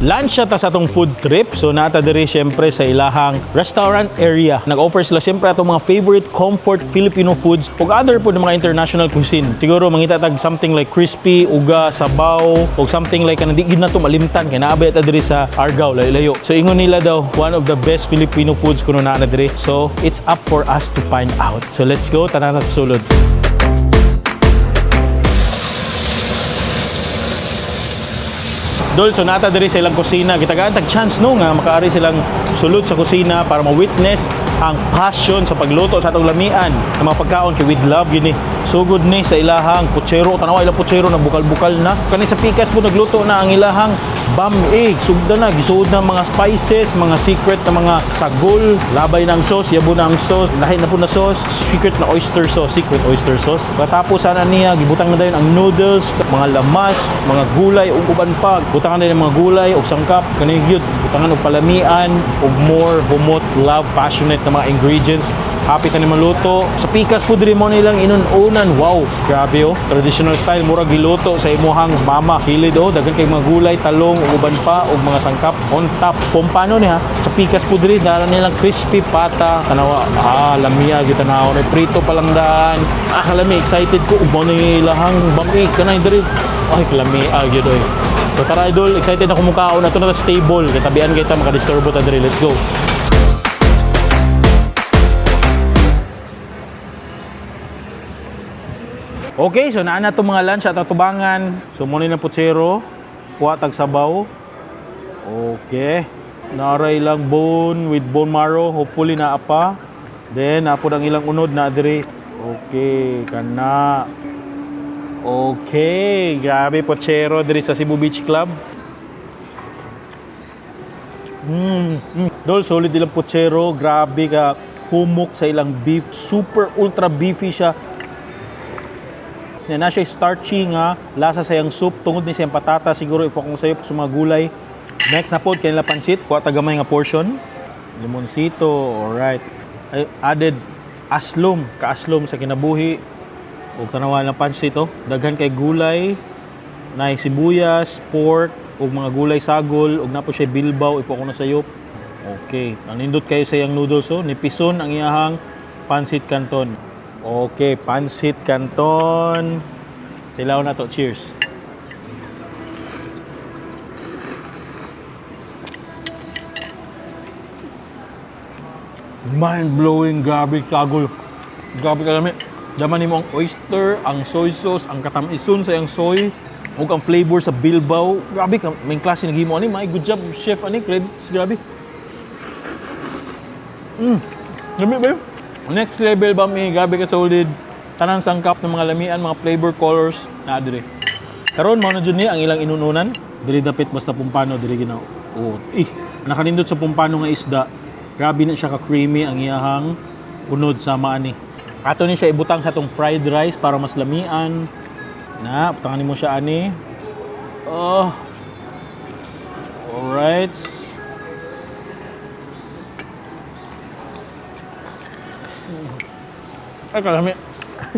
Lunch siya ta sa atong food trip. So nata diri syempre sa ilahang restaurant area. Nag-offer sila syempre atong mga favorite comfort Filipino foods ug other po ng mga international cuisine. Siguro mangita tag something like crispy, uga, sabaw, ug something like kanang di gid nato malimtan kay naa ta diri sa Argao layo-layo. So ingon nila daw one of the best Filipino foods kuno naa na diri. So it's up for us to find out. So let's go tanan sa sulod. Dol, so nata diri sa ilang kusina. Gitagaan tag chance no nga makaari silang sulod sa kusina para ma-witness ang passion sa pagluto sa atong lamian ng mga pagkaon kay with love yun ni. Sugod ni sa ilahang putsero, tanawa ilang putsero na bukal-bukal na. Kani sa pikas po nagluto na ang ilahang bam egg. Sugda na, gisuod na mga spices, mga secret na mga sagol, labay na ang sauce, yabo na ang sauce, lahi na po na sauce, secret na oyster sauce, secret oyster sauce. Katapos sana niya, gibutang na dayon ang noodles, mga lamas, mga gulay ug uban pa. Butangan na mga gulay ug sangkap, kani gyud, butangan og palamian ug more humot, love, passionate na mga ingredients. Happy ta ni maluto. Sa pikas po diri mo nilang inununan. Wow, grabe oh. Traditional style murag giluto sa imuhang mama. Kilid oh, daghan kay mga gulay, talong ug uban pa ug mga sangkap on top. Pompano ni ha. Sa pikas po diri dala nilang crispy pata. Tanawa, lamia gyud tanaw ni prito pa lang daan. Ah, kalami excited ko ug mao ni ilahang bamig kanay diri. Ay, kalami gyud oy. So tara idol, excited na kumukaon na to na stable. Katabian kita makadisturbo ta diri. Let's go. Okay, so naa na itong mga lunch at atubangan. So muna na putsero, kuha tag sabaw. Okay. Naray lang bone with bone marrow, hopefully naa pa. Then napo ang ilang unod na diri. Okay, kana. Okay, grabe pochero diri sa Cebu Beach Club. Dol, solid ilang pochero, grabe ka humok sa ilang beef, super ultra beefy siya. Yan na siya starchy nga, lasa sa iyang soup, tungod ni siyang patata, siguro ipakong sayop sa mga gulay. Next na po, kanila pansit, kuha tagamay nga portion. Limoncito, alright. Ay, added aslom, kaaslom sa kinabuhi. Ug tanawa lang pansit oh. Daghan kay gulay, na sibuyas, pork, ug mga gulay sagol, ug napo siya bilbaw ipo ko na sayop. Okay, nanindot kayo sa iyang noodles oh. Nipison ang iyahang pansit canton. Okay, pansit canton. Tilaw na to. Cheers. Mind-blowing, grabe kagol. Grabe kalami. Daman nimo ang oyster, ang soy sauce, ang katamison sa iyang soy, ug ang flavor sa Bilbao. Grabe ka, may klase naghimo ani, my good job chef ani, credits grabe. Lami ba yun? Next level ba mi, grabe ka solid. Tanan sangkap ng mga lamian, mga flavor colors na dire. Karon mao na jud ni ang ilang inununan. Diri dapit basta pumpano diri ginaw. Oh, eh, nakanindot sa pumpano nga isda. Grabe na siya ka creamy ang iyahang unod sa maani. Ato ni siya ibutang sa atong fried rice para mas lamian. Na, butangan nimo siya ani. Oh. Alright. Ay, kalami.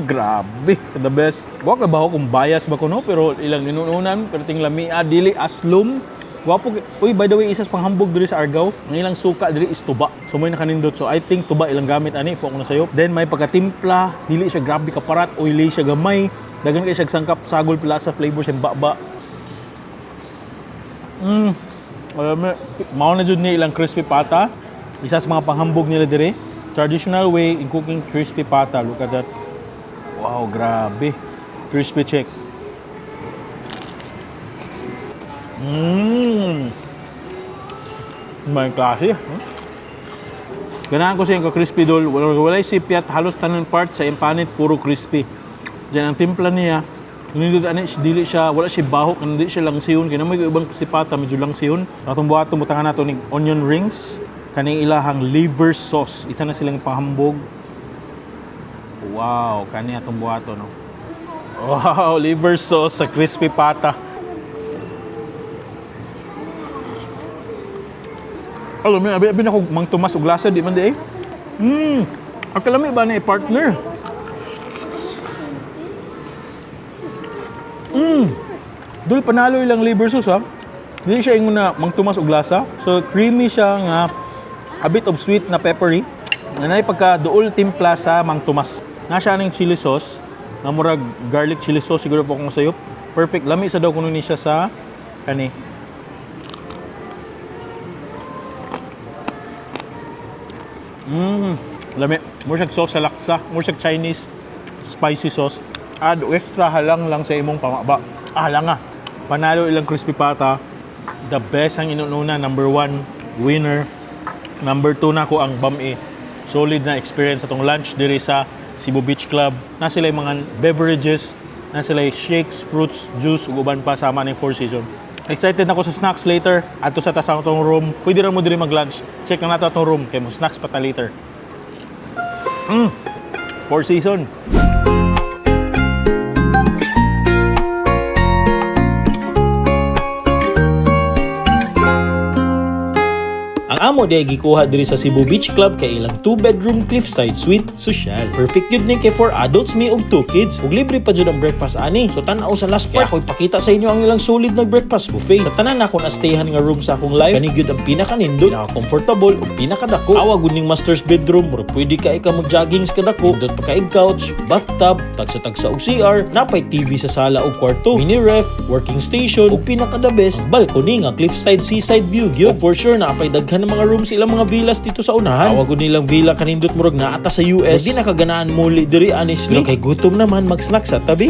Grabe, the best. Wa ka ba kung bias ba ko no, pero ilang inununan, pero ting lami dili aslum. Wapo uy, by the way, isa sa panghambog diri sa Argao, ang ilang suka diri is tuba. So may nakanindot. So I think tuba ilang gamit ani po ako na sayo. Then may pagkatimpla, dili siya grabe kaparat, oily siya gamay. Dagan kay siya sangkap sagol pila sa flavor sa baba. Alam mo, mao na jud ni ilang crispy pata. Isa sa mga panghambog nila dire. Traditional way in cooking crispy pata. Look at that. Wow, grabe. Crispy chick. Mmm. May klase. Huh? Ganahan ko siya yung crispy dol. Wala, walay sipyat, halos tanan part sa impanit, puro crispy. Diyan ang timpla niya. Nindot ani siya, dili siya, wala siya bahok, hindi siya lang siyon. Kaya may ibang crispy pata, medyo lang siyon. Sa atong buhaton, butangan nato ning onion rings. Kaning ilahang liver sauce. Isa na silang pahambog. Wow, kani atong buhaton, no? Wow, liver sauce sa crispy pata. Alam mo, abi abi na ko Mang Tomas og lasa di man di eh. Ang kalami ba na partner? Dul panalo ilang liver sauce ha. Dili siya ingon na Mang Tomas og lasa. So creamy siya nga a bit of sweet na peppery. Nanay pagka duol timpla sa Mang Tomas. Na siya ning chili sauce nga murag garlic chili sauce siguro po kung sayop. Perfect lami sa daw kuno ni siya sa kani. Lami. More siyang sauce sa laksa, more siyang Chinese spicy sauce. Add extra halang lang sa imong pamaba. Ah, halang ah. Panalo ilang crispy pata. The best ang inununa, number one, winner. Number two na ko ang Bam-e. Solid na experience atong lunch diri sa Cebu Beach Club. Na sila yung mga beverages, na sila yung shakes, fruits, juice, ug uban pa sama ning Four Seasons. Excited na ako sa snacks later. Ato sa tasang atong room. Pwede ra mo diri mag-lunch. Check na nato atong room kay mo snacks pa ta later. Four Season. Ang amo di ay gikuha diri sa Cebu Beach Club kay ilang 2-bedroom cliffside suite sosyal. Perfect yun ni kay 4 adults me ug 2 kids. Ug libre pa jud ang breakfast ani. So tan-aw sa last part. Kaya ako'y pakita sa inyo ang ilang solid na breakfast buffet. Sa tanan ako na stayhan nga room sa akong life, kani gyud ang pinakanindot, pinaka-comfortable ug pinakadako. Awa gud ning master's bedroom, murag pwede ka ika mag-jogging sa kadako. Nindot pa kaig couch, bathtub, tagsa-tagsa og CR, napay TV sa sala ug kwarto, mini ref, working station, ug pinaka the best, balcony nga cliffside seaside view gyud. For sure napay daghan ng mga mga rooms ilang mga villas dito sa unahan. Tawag ko nilang villa kanindot murag naa ta sa US. Di nakaganaan muli diri, honestly. Pero kay gutom naman, mag-snack sa tabi.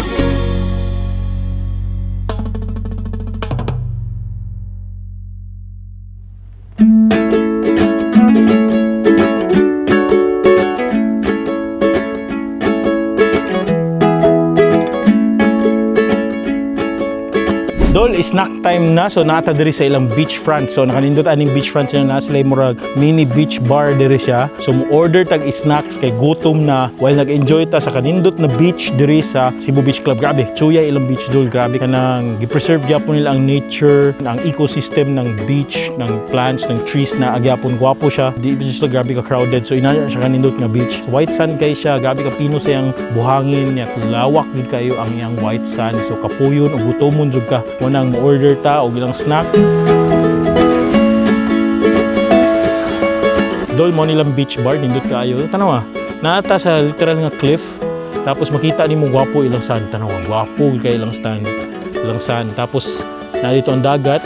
Dol, snack time na. So naata diri sa ilang beachfront. So nakanindot aning beachfront sila, na sila murag mini beach bar diri siya. So mo order tag snacks kay gutom na while nag-enjoy ta sa kanindot na beach diri sa Cebu Beach Club. Grabe, tsuya ilang beach, dol. Grabe kanang gi-preserve gyapon nila ang nature, ang ecosystem ng beach, ng plants, ng trees na agyapon, gwapo siya. Di ba siya grabe ka crowded. So inana siya kanindot nga beach. So, white sand kay siya, grabe ka pino sa iyang buhangin niya. Lawak gid kayo ang iyang white sand. So kapuyon o gutomon jud ka. Unang mo-order ta og ilang snack. Dol, mo nilang beach bar, nindot kaayo. Tanawa, naata sa literal nga cliff. Tapos makita nimo gwapo ilang sand. Tanawa, gwapo kay ilang sand. Ilang sand. Tapos na dito ang dagat.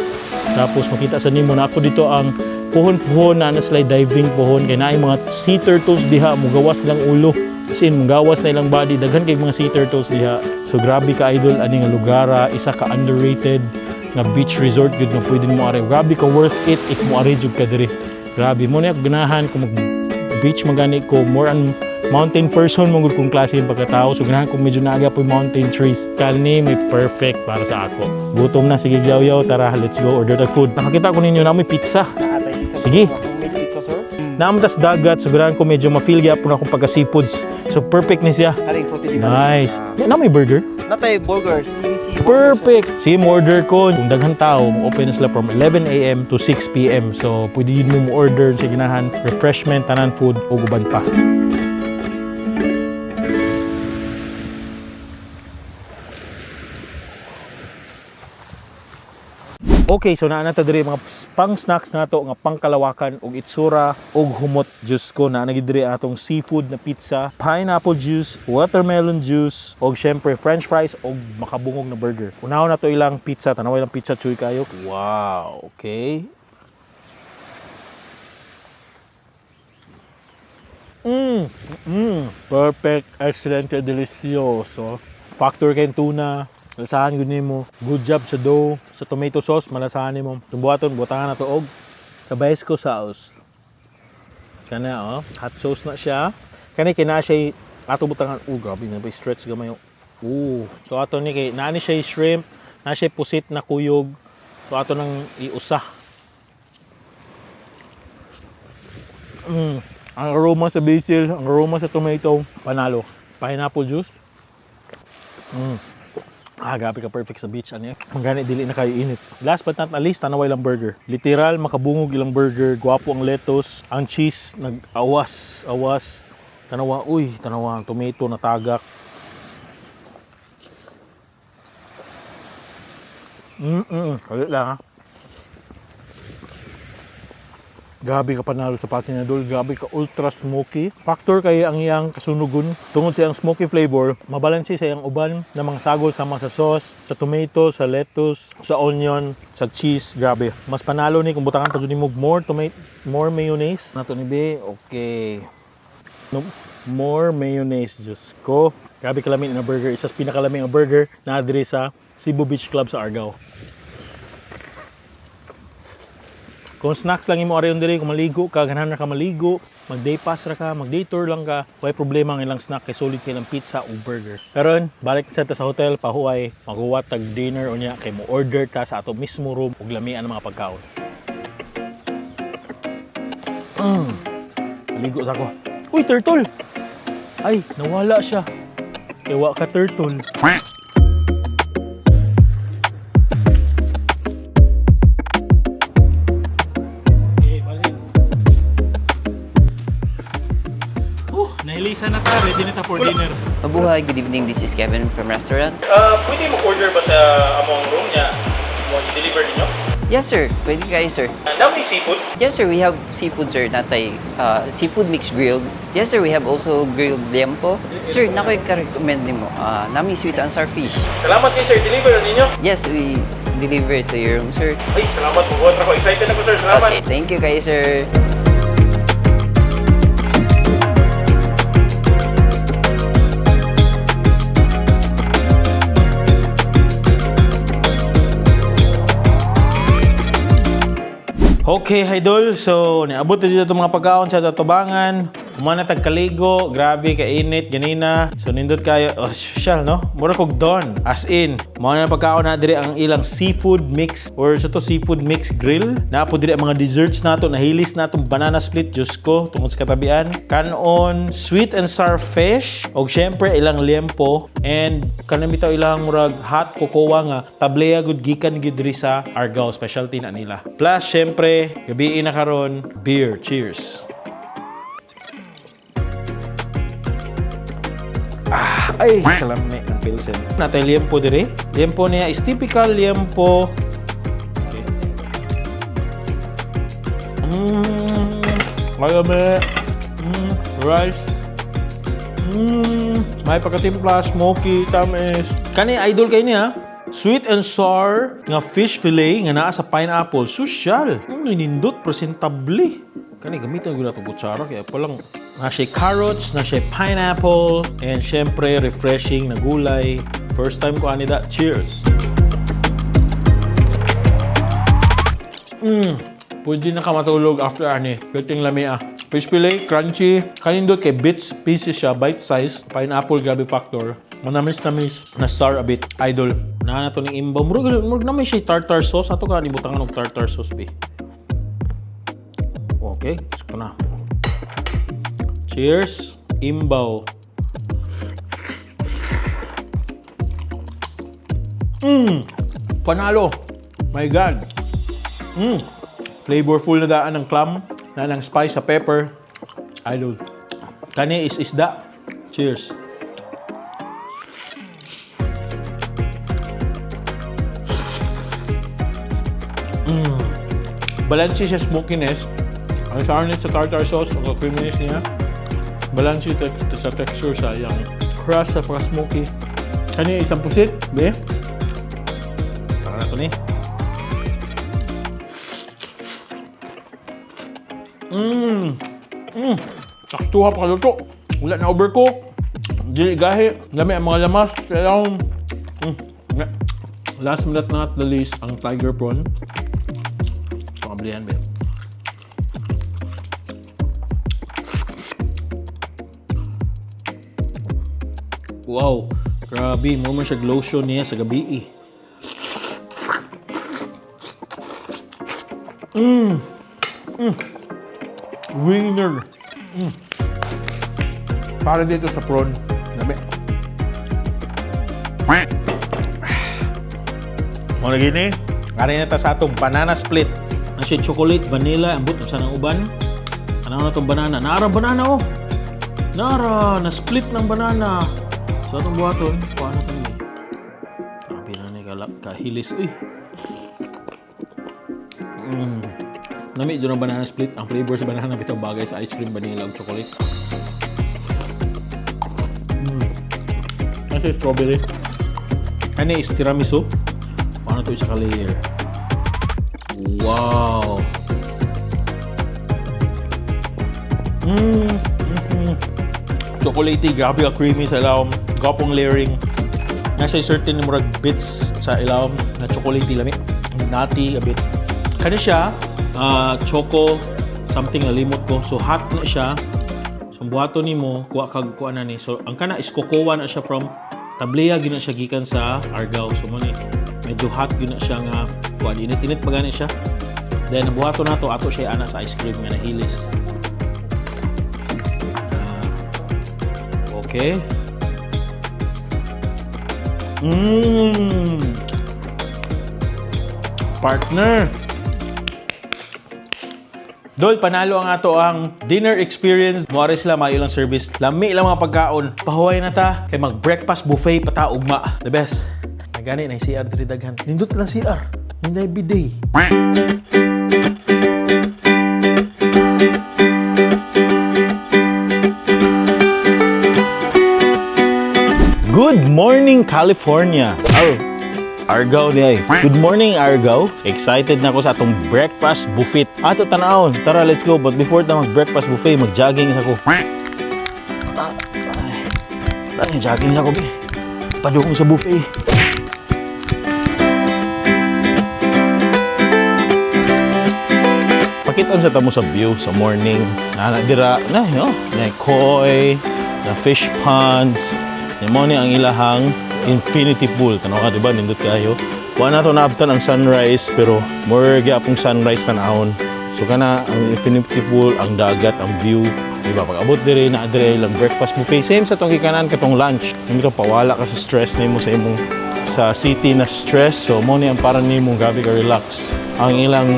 Tapos makita sa nimo na ako dito ang puhon-puhon na na sila diving puhon kay naay mga sea turtles diha mugawas lang ulo. As in, mugawas na ilang body, daghan kay mga sea turtles diha. So grabe ka, idol, ani nga lugara, isa ka underrated nga beach resort gud nga pwede mo ari. Grabe ka worth it if mo ari jud ka diri. Grabe mo na ganahan kung mag beach magani ko, more on mountain person mo gud kung klase yung pagkatao. So ganahan kung medyo naaga po yung mountain trees. Kani may perfect para sa ako. Gutom na, sige yaw, tara, let's go order the food. Nakakita ko ninyo na may pizza. Sige. Homemade pizza, sir. Naam tas dagat, so ganahan ko medyo ma-feel gyapon akong pagka seafoods. So perfect ni siya. Karing fruity. Nice. Na may burger. Natay burger, CBC. Perfect! Sige, mo order ko. Kung daghang tao, open na sila from 11 a.m. to 6 p.m. So, pwede yun mo order sa ginahan, refreshment, tanan food, o uban pa. Okay, so naa na ta diri mga pang snacks nato nga pangkalawakan og itsura og humot. Juice ko, naa na gid diri atong seafood na pizza, pineapple juice, watermelon juice, og syempre french fries og makabungog na burger. Unahon na to ilang pizza, tanaw ilang pizza, chuy kayo. Wow, okay. Perfect, excellent, delicioso. Factor kay tuna, lasahan gud nimo. Good job sa dough, sa tomato sauce, malasahan nimo. Itong buhaton, butangan na to og Tabasco sauce. Kana oh, hot sauce na siya. Kani kay na siya ato butangan. Oh, grabe na ba stretch gamay. Oh, so ato ni kay naa ni siya shrimp, naa siya pusit na kuyog. So ato nang iusa. Ang aroma sa basil, ang aroma sa tomato, panalo. Pineapple juice. Ah, grabe ka perfect sa beach ano. Manggani dili na kayo init. Last but not least, tanaway lang burger. Literal makabungog ilang burger, gwapo ang lettuce, ang cheese nag-awas, awas. Tanawa, uy, tanawa ang tomato na tagak. Kalit lang ha. Grabe ka panalo sa pati na, dol. Grabe ka ultra smoky. Factor kay ang iyang kasunugon. Tungod sa iyang smoky flavor, mabalanse sa iyang uban na mga sagol sama sa sauce, sa tomato, sa lettuce, sa onion, sa cheese. Grabe. Mas panalo ni kung butangan pa jud nimo more tomato, more mayonnaise. Nato ni be. Okay. No, more mayonnaise, Diyos ko. Grabe kalami na burger. Isa sa pinakalami nga burger na diri sa Cebu Beach Club sa Argao. Kung snacks lang imo areon diri, kung maligo ka, ganahan ra ka maligo, mag day pass ra ka, mag day tour lang ka, way problema ang ilang snack kay solid kay ilang pizza o burger. Karon, balik sa ta sa hotel, pahuway, maghuwat tag dinner unya kay mo order ta sa ato mismo room ug lamian ang mga pagkaon. Maligo sa ko. Uy, turtle! Ay, nawala siya. Ewa ka, turtle. Nailisa na ta. Ready na ta for dinner. Mabuhay, good evening. This is Kevin from restaurant. Pwede mo-order ba sa among room niya? Mo i-deliver ninyo? Yes, sir. Pwede kayo, sir. Na may seafood? Yes, sir. We have seafood, sir. Natay seafood mixed grilled. Yes, sir. We have also grilled liempo. Sir, nakoy ka-recommend nimo. Nami sweet and sour fish. Salamat ni sir. Deliver ninyo. Yes, we deliver it to your room, sir. Ay, salamat. Bubuhat ako. Excited ako, sir. Salamat. Okay, thank you kay sir. Okay, idol. So, niabot na dito itong mga pagkaon sa tatubangan. Humana tag kaligo, grabe kainit ganina. So nindot kayo, oh, social no? Mura kog don. As in, mao na pagkaon na diri ang ilang seafood mix or sa to seafood mix grill. Naa po diri ang mga desserts nato, nahilis natong banana split, Diyos ko, tungod sa katabian. Kanon, sweet and sour fish, og syempre ilang liempo and kanang bitaw ilang murag hot cocoa nga tablea gud gikan gid diri sa Argao, specialty na nila. Plus syempre, gabii na karon, beer. Cheers. Ah, ay, kalami ng pilsen. Natay liempo dire. Liempo niya is typical liempo. Okay. Kalami. Rice. May pagkatimpla, smoky, tamis. Kani idol kay niya. Sweet and sour nga fish fillet nga naa sa pineapple. Social. Nindot presentable. Kani gamitan gyud nato kutsara kaya palang na siya carrots, na siya pineapple, and syempre refreshing na gulay. First time ko ani da. Cheers. Pwede na ka matulog after ani. Pwedeng lami ah. Fish fillet, crunchy. Kanindot kay bits pieces siya, bite size. Pineapple, grabe factor. Manamis-namis na sour a bit. Idol. Naa na to ning imbaw. Murag, murag na may siya tartar sauce. Ato ka, nibutangan og tartar sauce, be. Okay, gusto na. Cheers. Imbaw. Panalo. My God. Flavorful na daan ng clam, na ng spice sa pepper. Idol. Kani is isda. Cheers. Balanse siya smokiness. Ang sourness sa tartar sauce, ang creaminess niya. Balanse sa texture sa iyang crust sa pagka-smoky. Kani isang pusit, be. Tara na to ni. Saktuha pa kaluto. Wala na overcook. Dili gahi. Lami ang mga lamas. Kaya Last but not the least, ang tiger prawn. Pakablihan ba yun? Wow! Grabe, mo man siya lotion niya sa gabi eh. Winner. Para dito sa prawn. Dami. Mo na gini. Ari na ta sa atong banana split. Ang siya chocolate, vanilla, ambot unsa nang uban. Ano na tong banana? Naara banana oh. Nara, na split ng banana. So atong buhaton, kuha na tong ni. Grabe na ni kahilis. Uy. Nami dyan ang banana split. Ang flavor sa banana bitaw bagay sa ice cream, vanilla ug chocolate. Kasi strawberry. Ano is tiramisu? Paano to isa ka layer? Wow! Chocolatey, grabe ka creamy sa ilawom. Gapong layering. Nasa certain murag bits sa ilawom na chocolatey lami. Nutty a bit. Kani siya, choco something na limot ko. So hot na siya. So ang buhaton nimo, kuha kag kuha na ni. So ang kana is cocoa na siya from Tablea gina siya gikan sa Argao. So mo ni medyo hot gina siya nga kuha init-init pa gani siya. Then ang buhaton nato ato siya ana sa ice cream nga nahilis. Okay. Partner. Dol, panalo ang ato ang dinner experience. Muari sila, maayo lang service. Lami lang mga pagkaon. Pahuway na ta. Kay mag-breakfast buffet pa ta ugma. The best. Nagani na CR diri daghan. Nindot lang CR. Ninday biday. Good morning, California. Oh. Argao ni ay. Good morning, Argao. Excited na ako sa atong breakfast buffet. Ato tanawon. Tara, let's go. But before ta mag breakfast buffet, mag-jogging sa ko. Ay, jogging sa ko, be. Padung sa buffet. Pakitaan sa tamo sa view sa morning. Na dira na yo, na koi, na fish ponds. Ni mo ni ang ilahang infinity pool. Tanaw ka, di ba? Nindot kayo. Wa na to naabtan ang sunrise pero more gyapong sunrise tanawon. So kana ang infinity pool, ang dagat, ang view. Di ba? Pag abot dire na dire ilang breakfast buffet. Same sa tong gikanan katong lunch. Hindi to pawala ka sa stress nimo sa imong sa city na stress. So mo ni ang parang nimo grabe ka relax. Ang ilang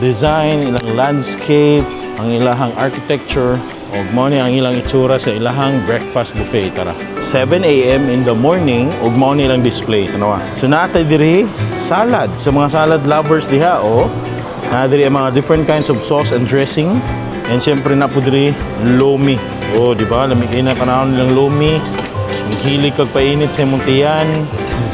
design, ilang landscape, ang ilahang architecture, ug mo ni ang ilang itsura sa ilahang breakfast buffet. Tara. 7 a.m. in the morning ug mao ni ilang display. Tanawa. So naa tay diri salad. Sa mga salad lovers diha oh. Naa diri ang mga different kinds of sauce and dressing. And syempre na po diri lomi. Oh, di ba? Lami kay na panahon nilang lomi. Hilig kag painit sa imong tiyan.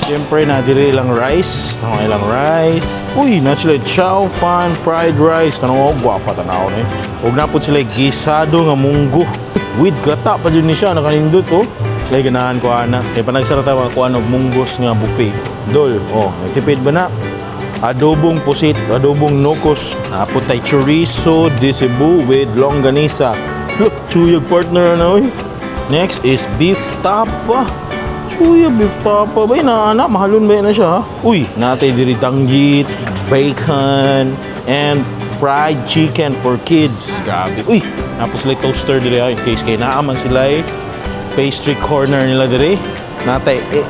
Siyempre, na diri ilang rice. Tanaw ilang rice. Uy, na sila chow fan fried rice. Tanaw, gwapa tanaw ni. Ug na pud sila gisado nga munggo. With gata pa jud ni siya nakanindot oh. Kay ganahan ko ana. Kay panagsara ta kuan og munggos nga buffet. Dol, oh, nagtipid ba na? Adobong pusit, adobong nokos, napot tay chorizo de Cebu with longganisa. Look, chuyag partner na oy. Next is beef tapa. Chuya, beef tapa. Bay, na, na, mahalon ba na siya, ha? Uy, natay diri danggit, bacon, and fried chicken for kids. Grabe. Uy, napos sila toaster diri ha, in case kay naaman sila eh. Pastry corner nila diri. Natay, eh,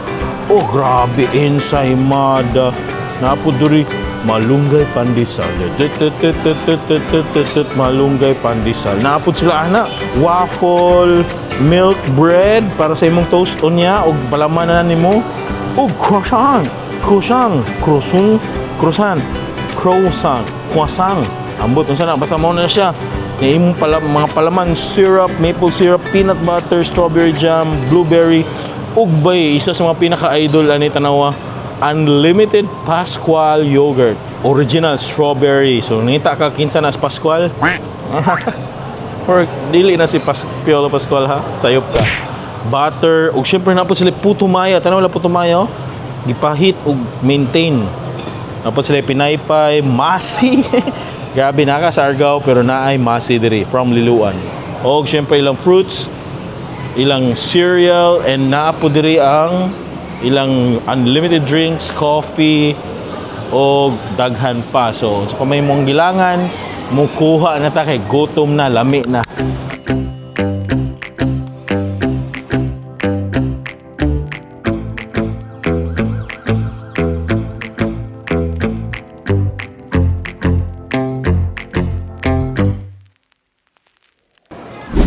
oh, grabe, ensaymada. Napo diri, malunggay pandesal. Tut, tut, tut, tut, tut, tut, tut, tut, tut, malunggay pandesal. Napod sila ana. Waffle, milk bread para sa imong toast unya og palaman na nimo. Og croissant, croissant, croissant, croissant, croissant, croissant. Ambot unsa na basta mao na siya. Nga imong pala, mga palaman, syrup, maple syrup, peanut butter, strawberry jam, blueberry, ug bay isa sa mga pinaka-idol ani tanawa, unlimited Pascual yogurt. Original strawberry. So nangita ka kinsa na si Pascual? Or dili na si Piolo Pascual ha. Sayop ka. Butter ug syempre na po sila puto maya. Tanaw la puto maya oh. Gipahit ug maintain. Napod sila pinaypay, masi. Grabe na ka sa Argao pero naay masi diri from Liloan. Og syempre ilang fruits, ilang cereal and naa po diri ang ilang unlimited drinks, coffee o daghan pa. So, sa may mong gilangan, mukuha na ta kay gutom na, lami na.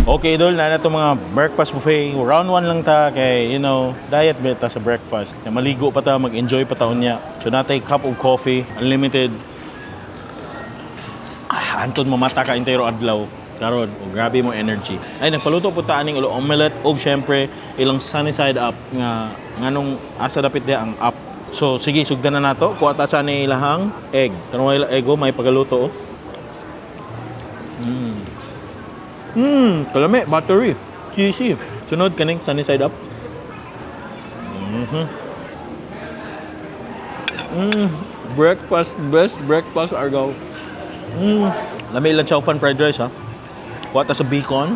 Okay, idol, na na itong mga breakfast buffet. Round 1 lang ta kay, diet ba ta sa breakfast. Kaya maligo pa ta, mag-enjoy pa ta unya. So natay cup of coffee, unlimited. Ah, anton mamata ka entero adlaw. Karon, oh, grabe mo energy. Ay, nagpaluto po ta aning ulo omelette og syempre ilang sunny side up nga nganong asa dapit diha ang up. So sige, sugdan na nato. Kuha ta sa ni ilahang egg. Tanong ila egg oh, may pagaluto oh. Kalami, buttery, cheesy. Sunod kaning sunny side up. Breakfast, best breakfast Argao. Lami ilang chow fan fried rice ha. Kuha ta sa bacon.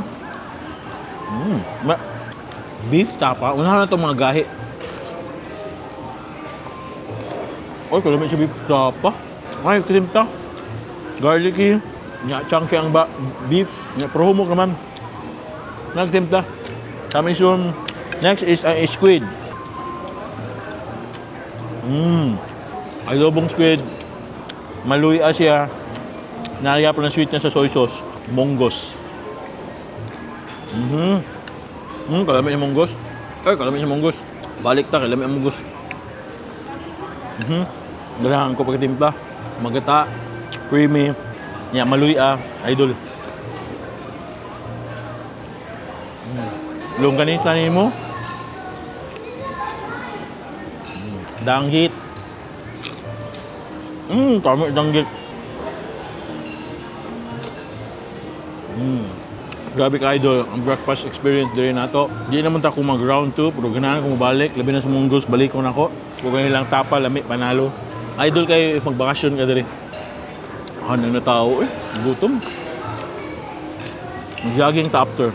Beef tapa. Unahan na itong mga gahi. Oy, kalami sa beef tapa. Ay, cream ta. Garlicky. Nya, chunky ang ba beef. Nya, pero humok naman. Nagtimpla. Coming soon. Next is a squid. Adobong squid. Maluya siya. Nariya pa ng sweet niya sa soy sauce. Monggos. Kalami niya monggos. Ay, kalami niya monggos. Balik ta, kalami ang monggos. Dalahan ko pagkatimpla. Magata, creamy, nya maluya, idol. Longganisa nimo. Danggit. Tama danggit. Grabe ka, idol, ang breakfast experience diri nato. Di naman ta kung mag round 2, pero ganahan ko mobalik, labi na sa Munggos, balik ko nako. Kung ganyan lang tapa, lami, panalo. Idol kayo if magbakasyon ka diri. Ano na tao eh, gutom. Mag-jogging ta after.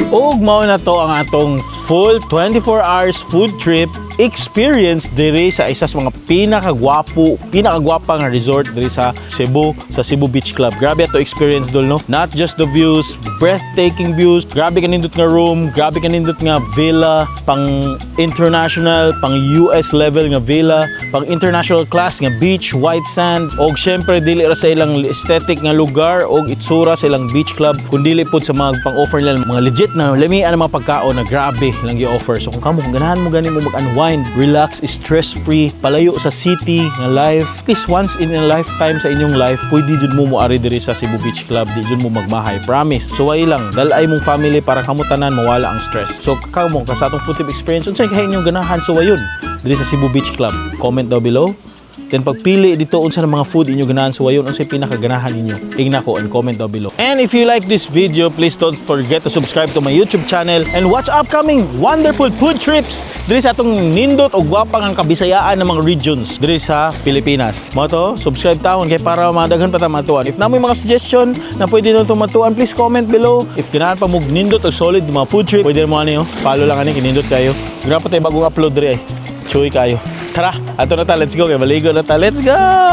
Ug mao na to ang atong full 24 hours food trip experience diri sa isa sa mga pinakagwapo, pinakagwapa nga resort diri sa Cebu, sa Cebu Beach Club. Grabe ato experience, dol, no. Not just the views, breathtaking views. Grabe kanindot nga room, grabe kanindot nga villa, pang international, pang US level nga villa, pang international class nga beach, white sand, og syempre dili ra sa ilang aesthetic nga lugar og itsura sa ilang beach club, kundi pud sa mga pang-offer nila mga legit na lamian ang mga pagkaon na grabe lang gi-offer. So kung kamo, kung ganahan mo gani mo mag-unwind, relax, stress-free, palayo sa city nga life, at least once in a lifetime sa inyong life, pwede jud mo moari diri sa Cebu Beach Club, di jud mo magmahay, promise. So way lang, dalay mong family para kamo tanan mawala ang stress. So kamo, sa atong food trip experience, unsay kay inyong ganahan suwayon diri sa Cebu Beach Club? Comment down below. Then pagpili dito unsa na mga food inyo ganahan suwayon, unsay pinakaganahan ninyo. Ingna ko and comment down below. And if you like this video, please don't forget to subscribe to my YouTube channel and watch upcoming wonderful food trips diri sa atong nindot og gwapang ang kabisayaan ng mga regions diri sa Pilipinas. Mao to, subscribe taon kay para madaghan pa ta matuan. If namoy mga suggestion na pwede nyo matuan, please comment below. If ganahan pa mo nindot og solid mga food trip, pwede mo ani oh. Follow lang ani, kinindot kayo. Grabe pa tayo bagong upload diri ay. Chuy kayo. Tara, ato na ta, let's go kay maligo na ta. Let's go!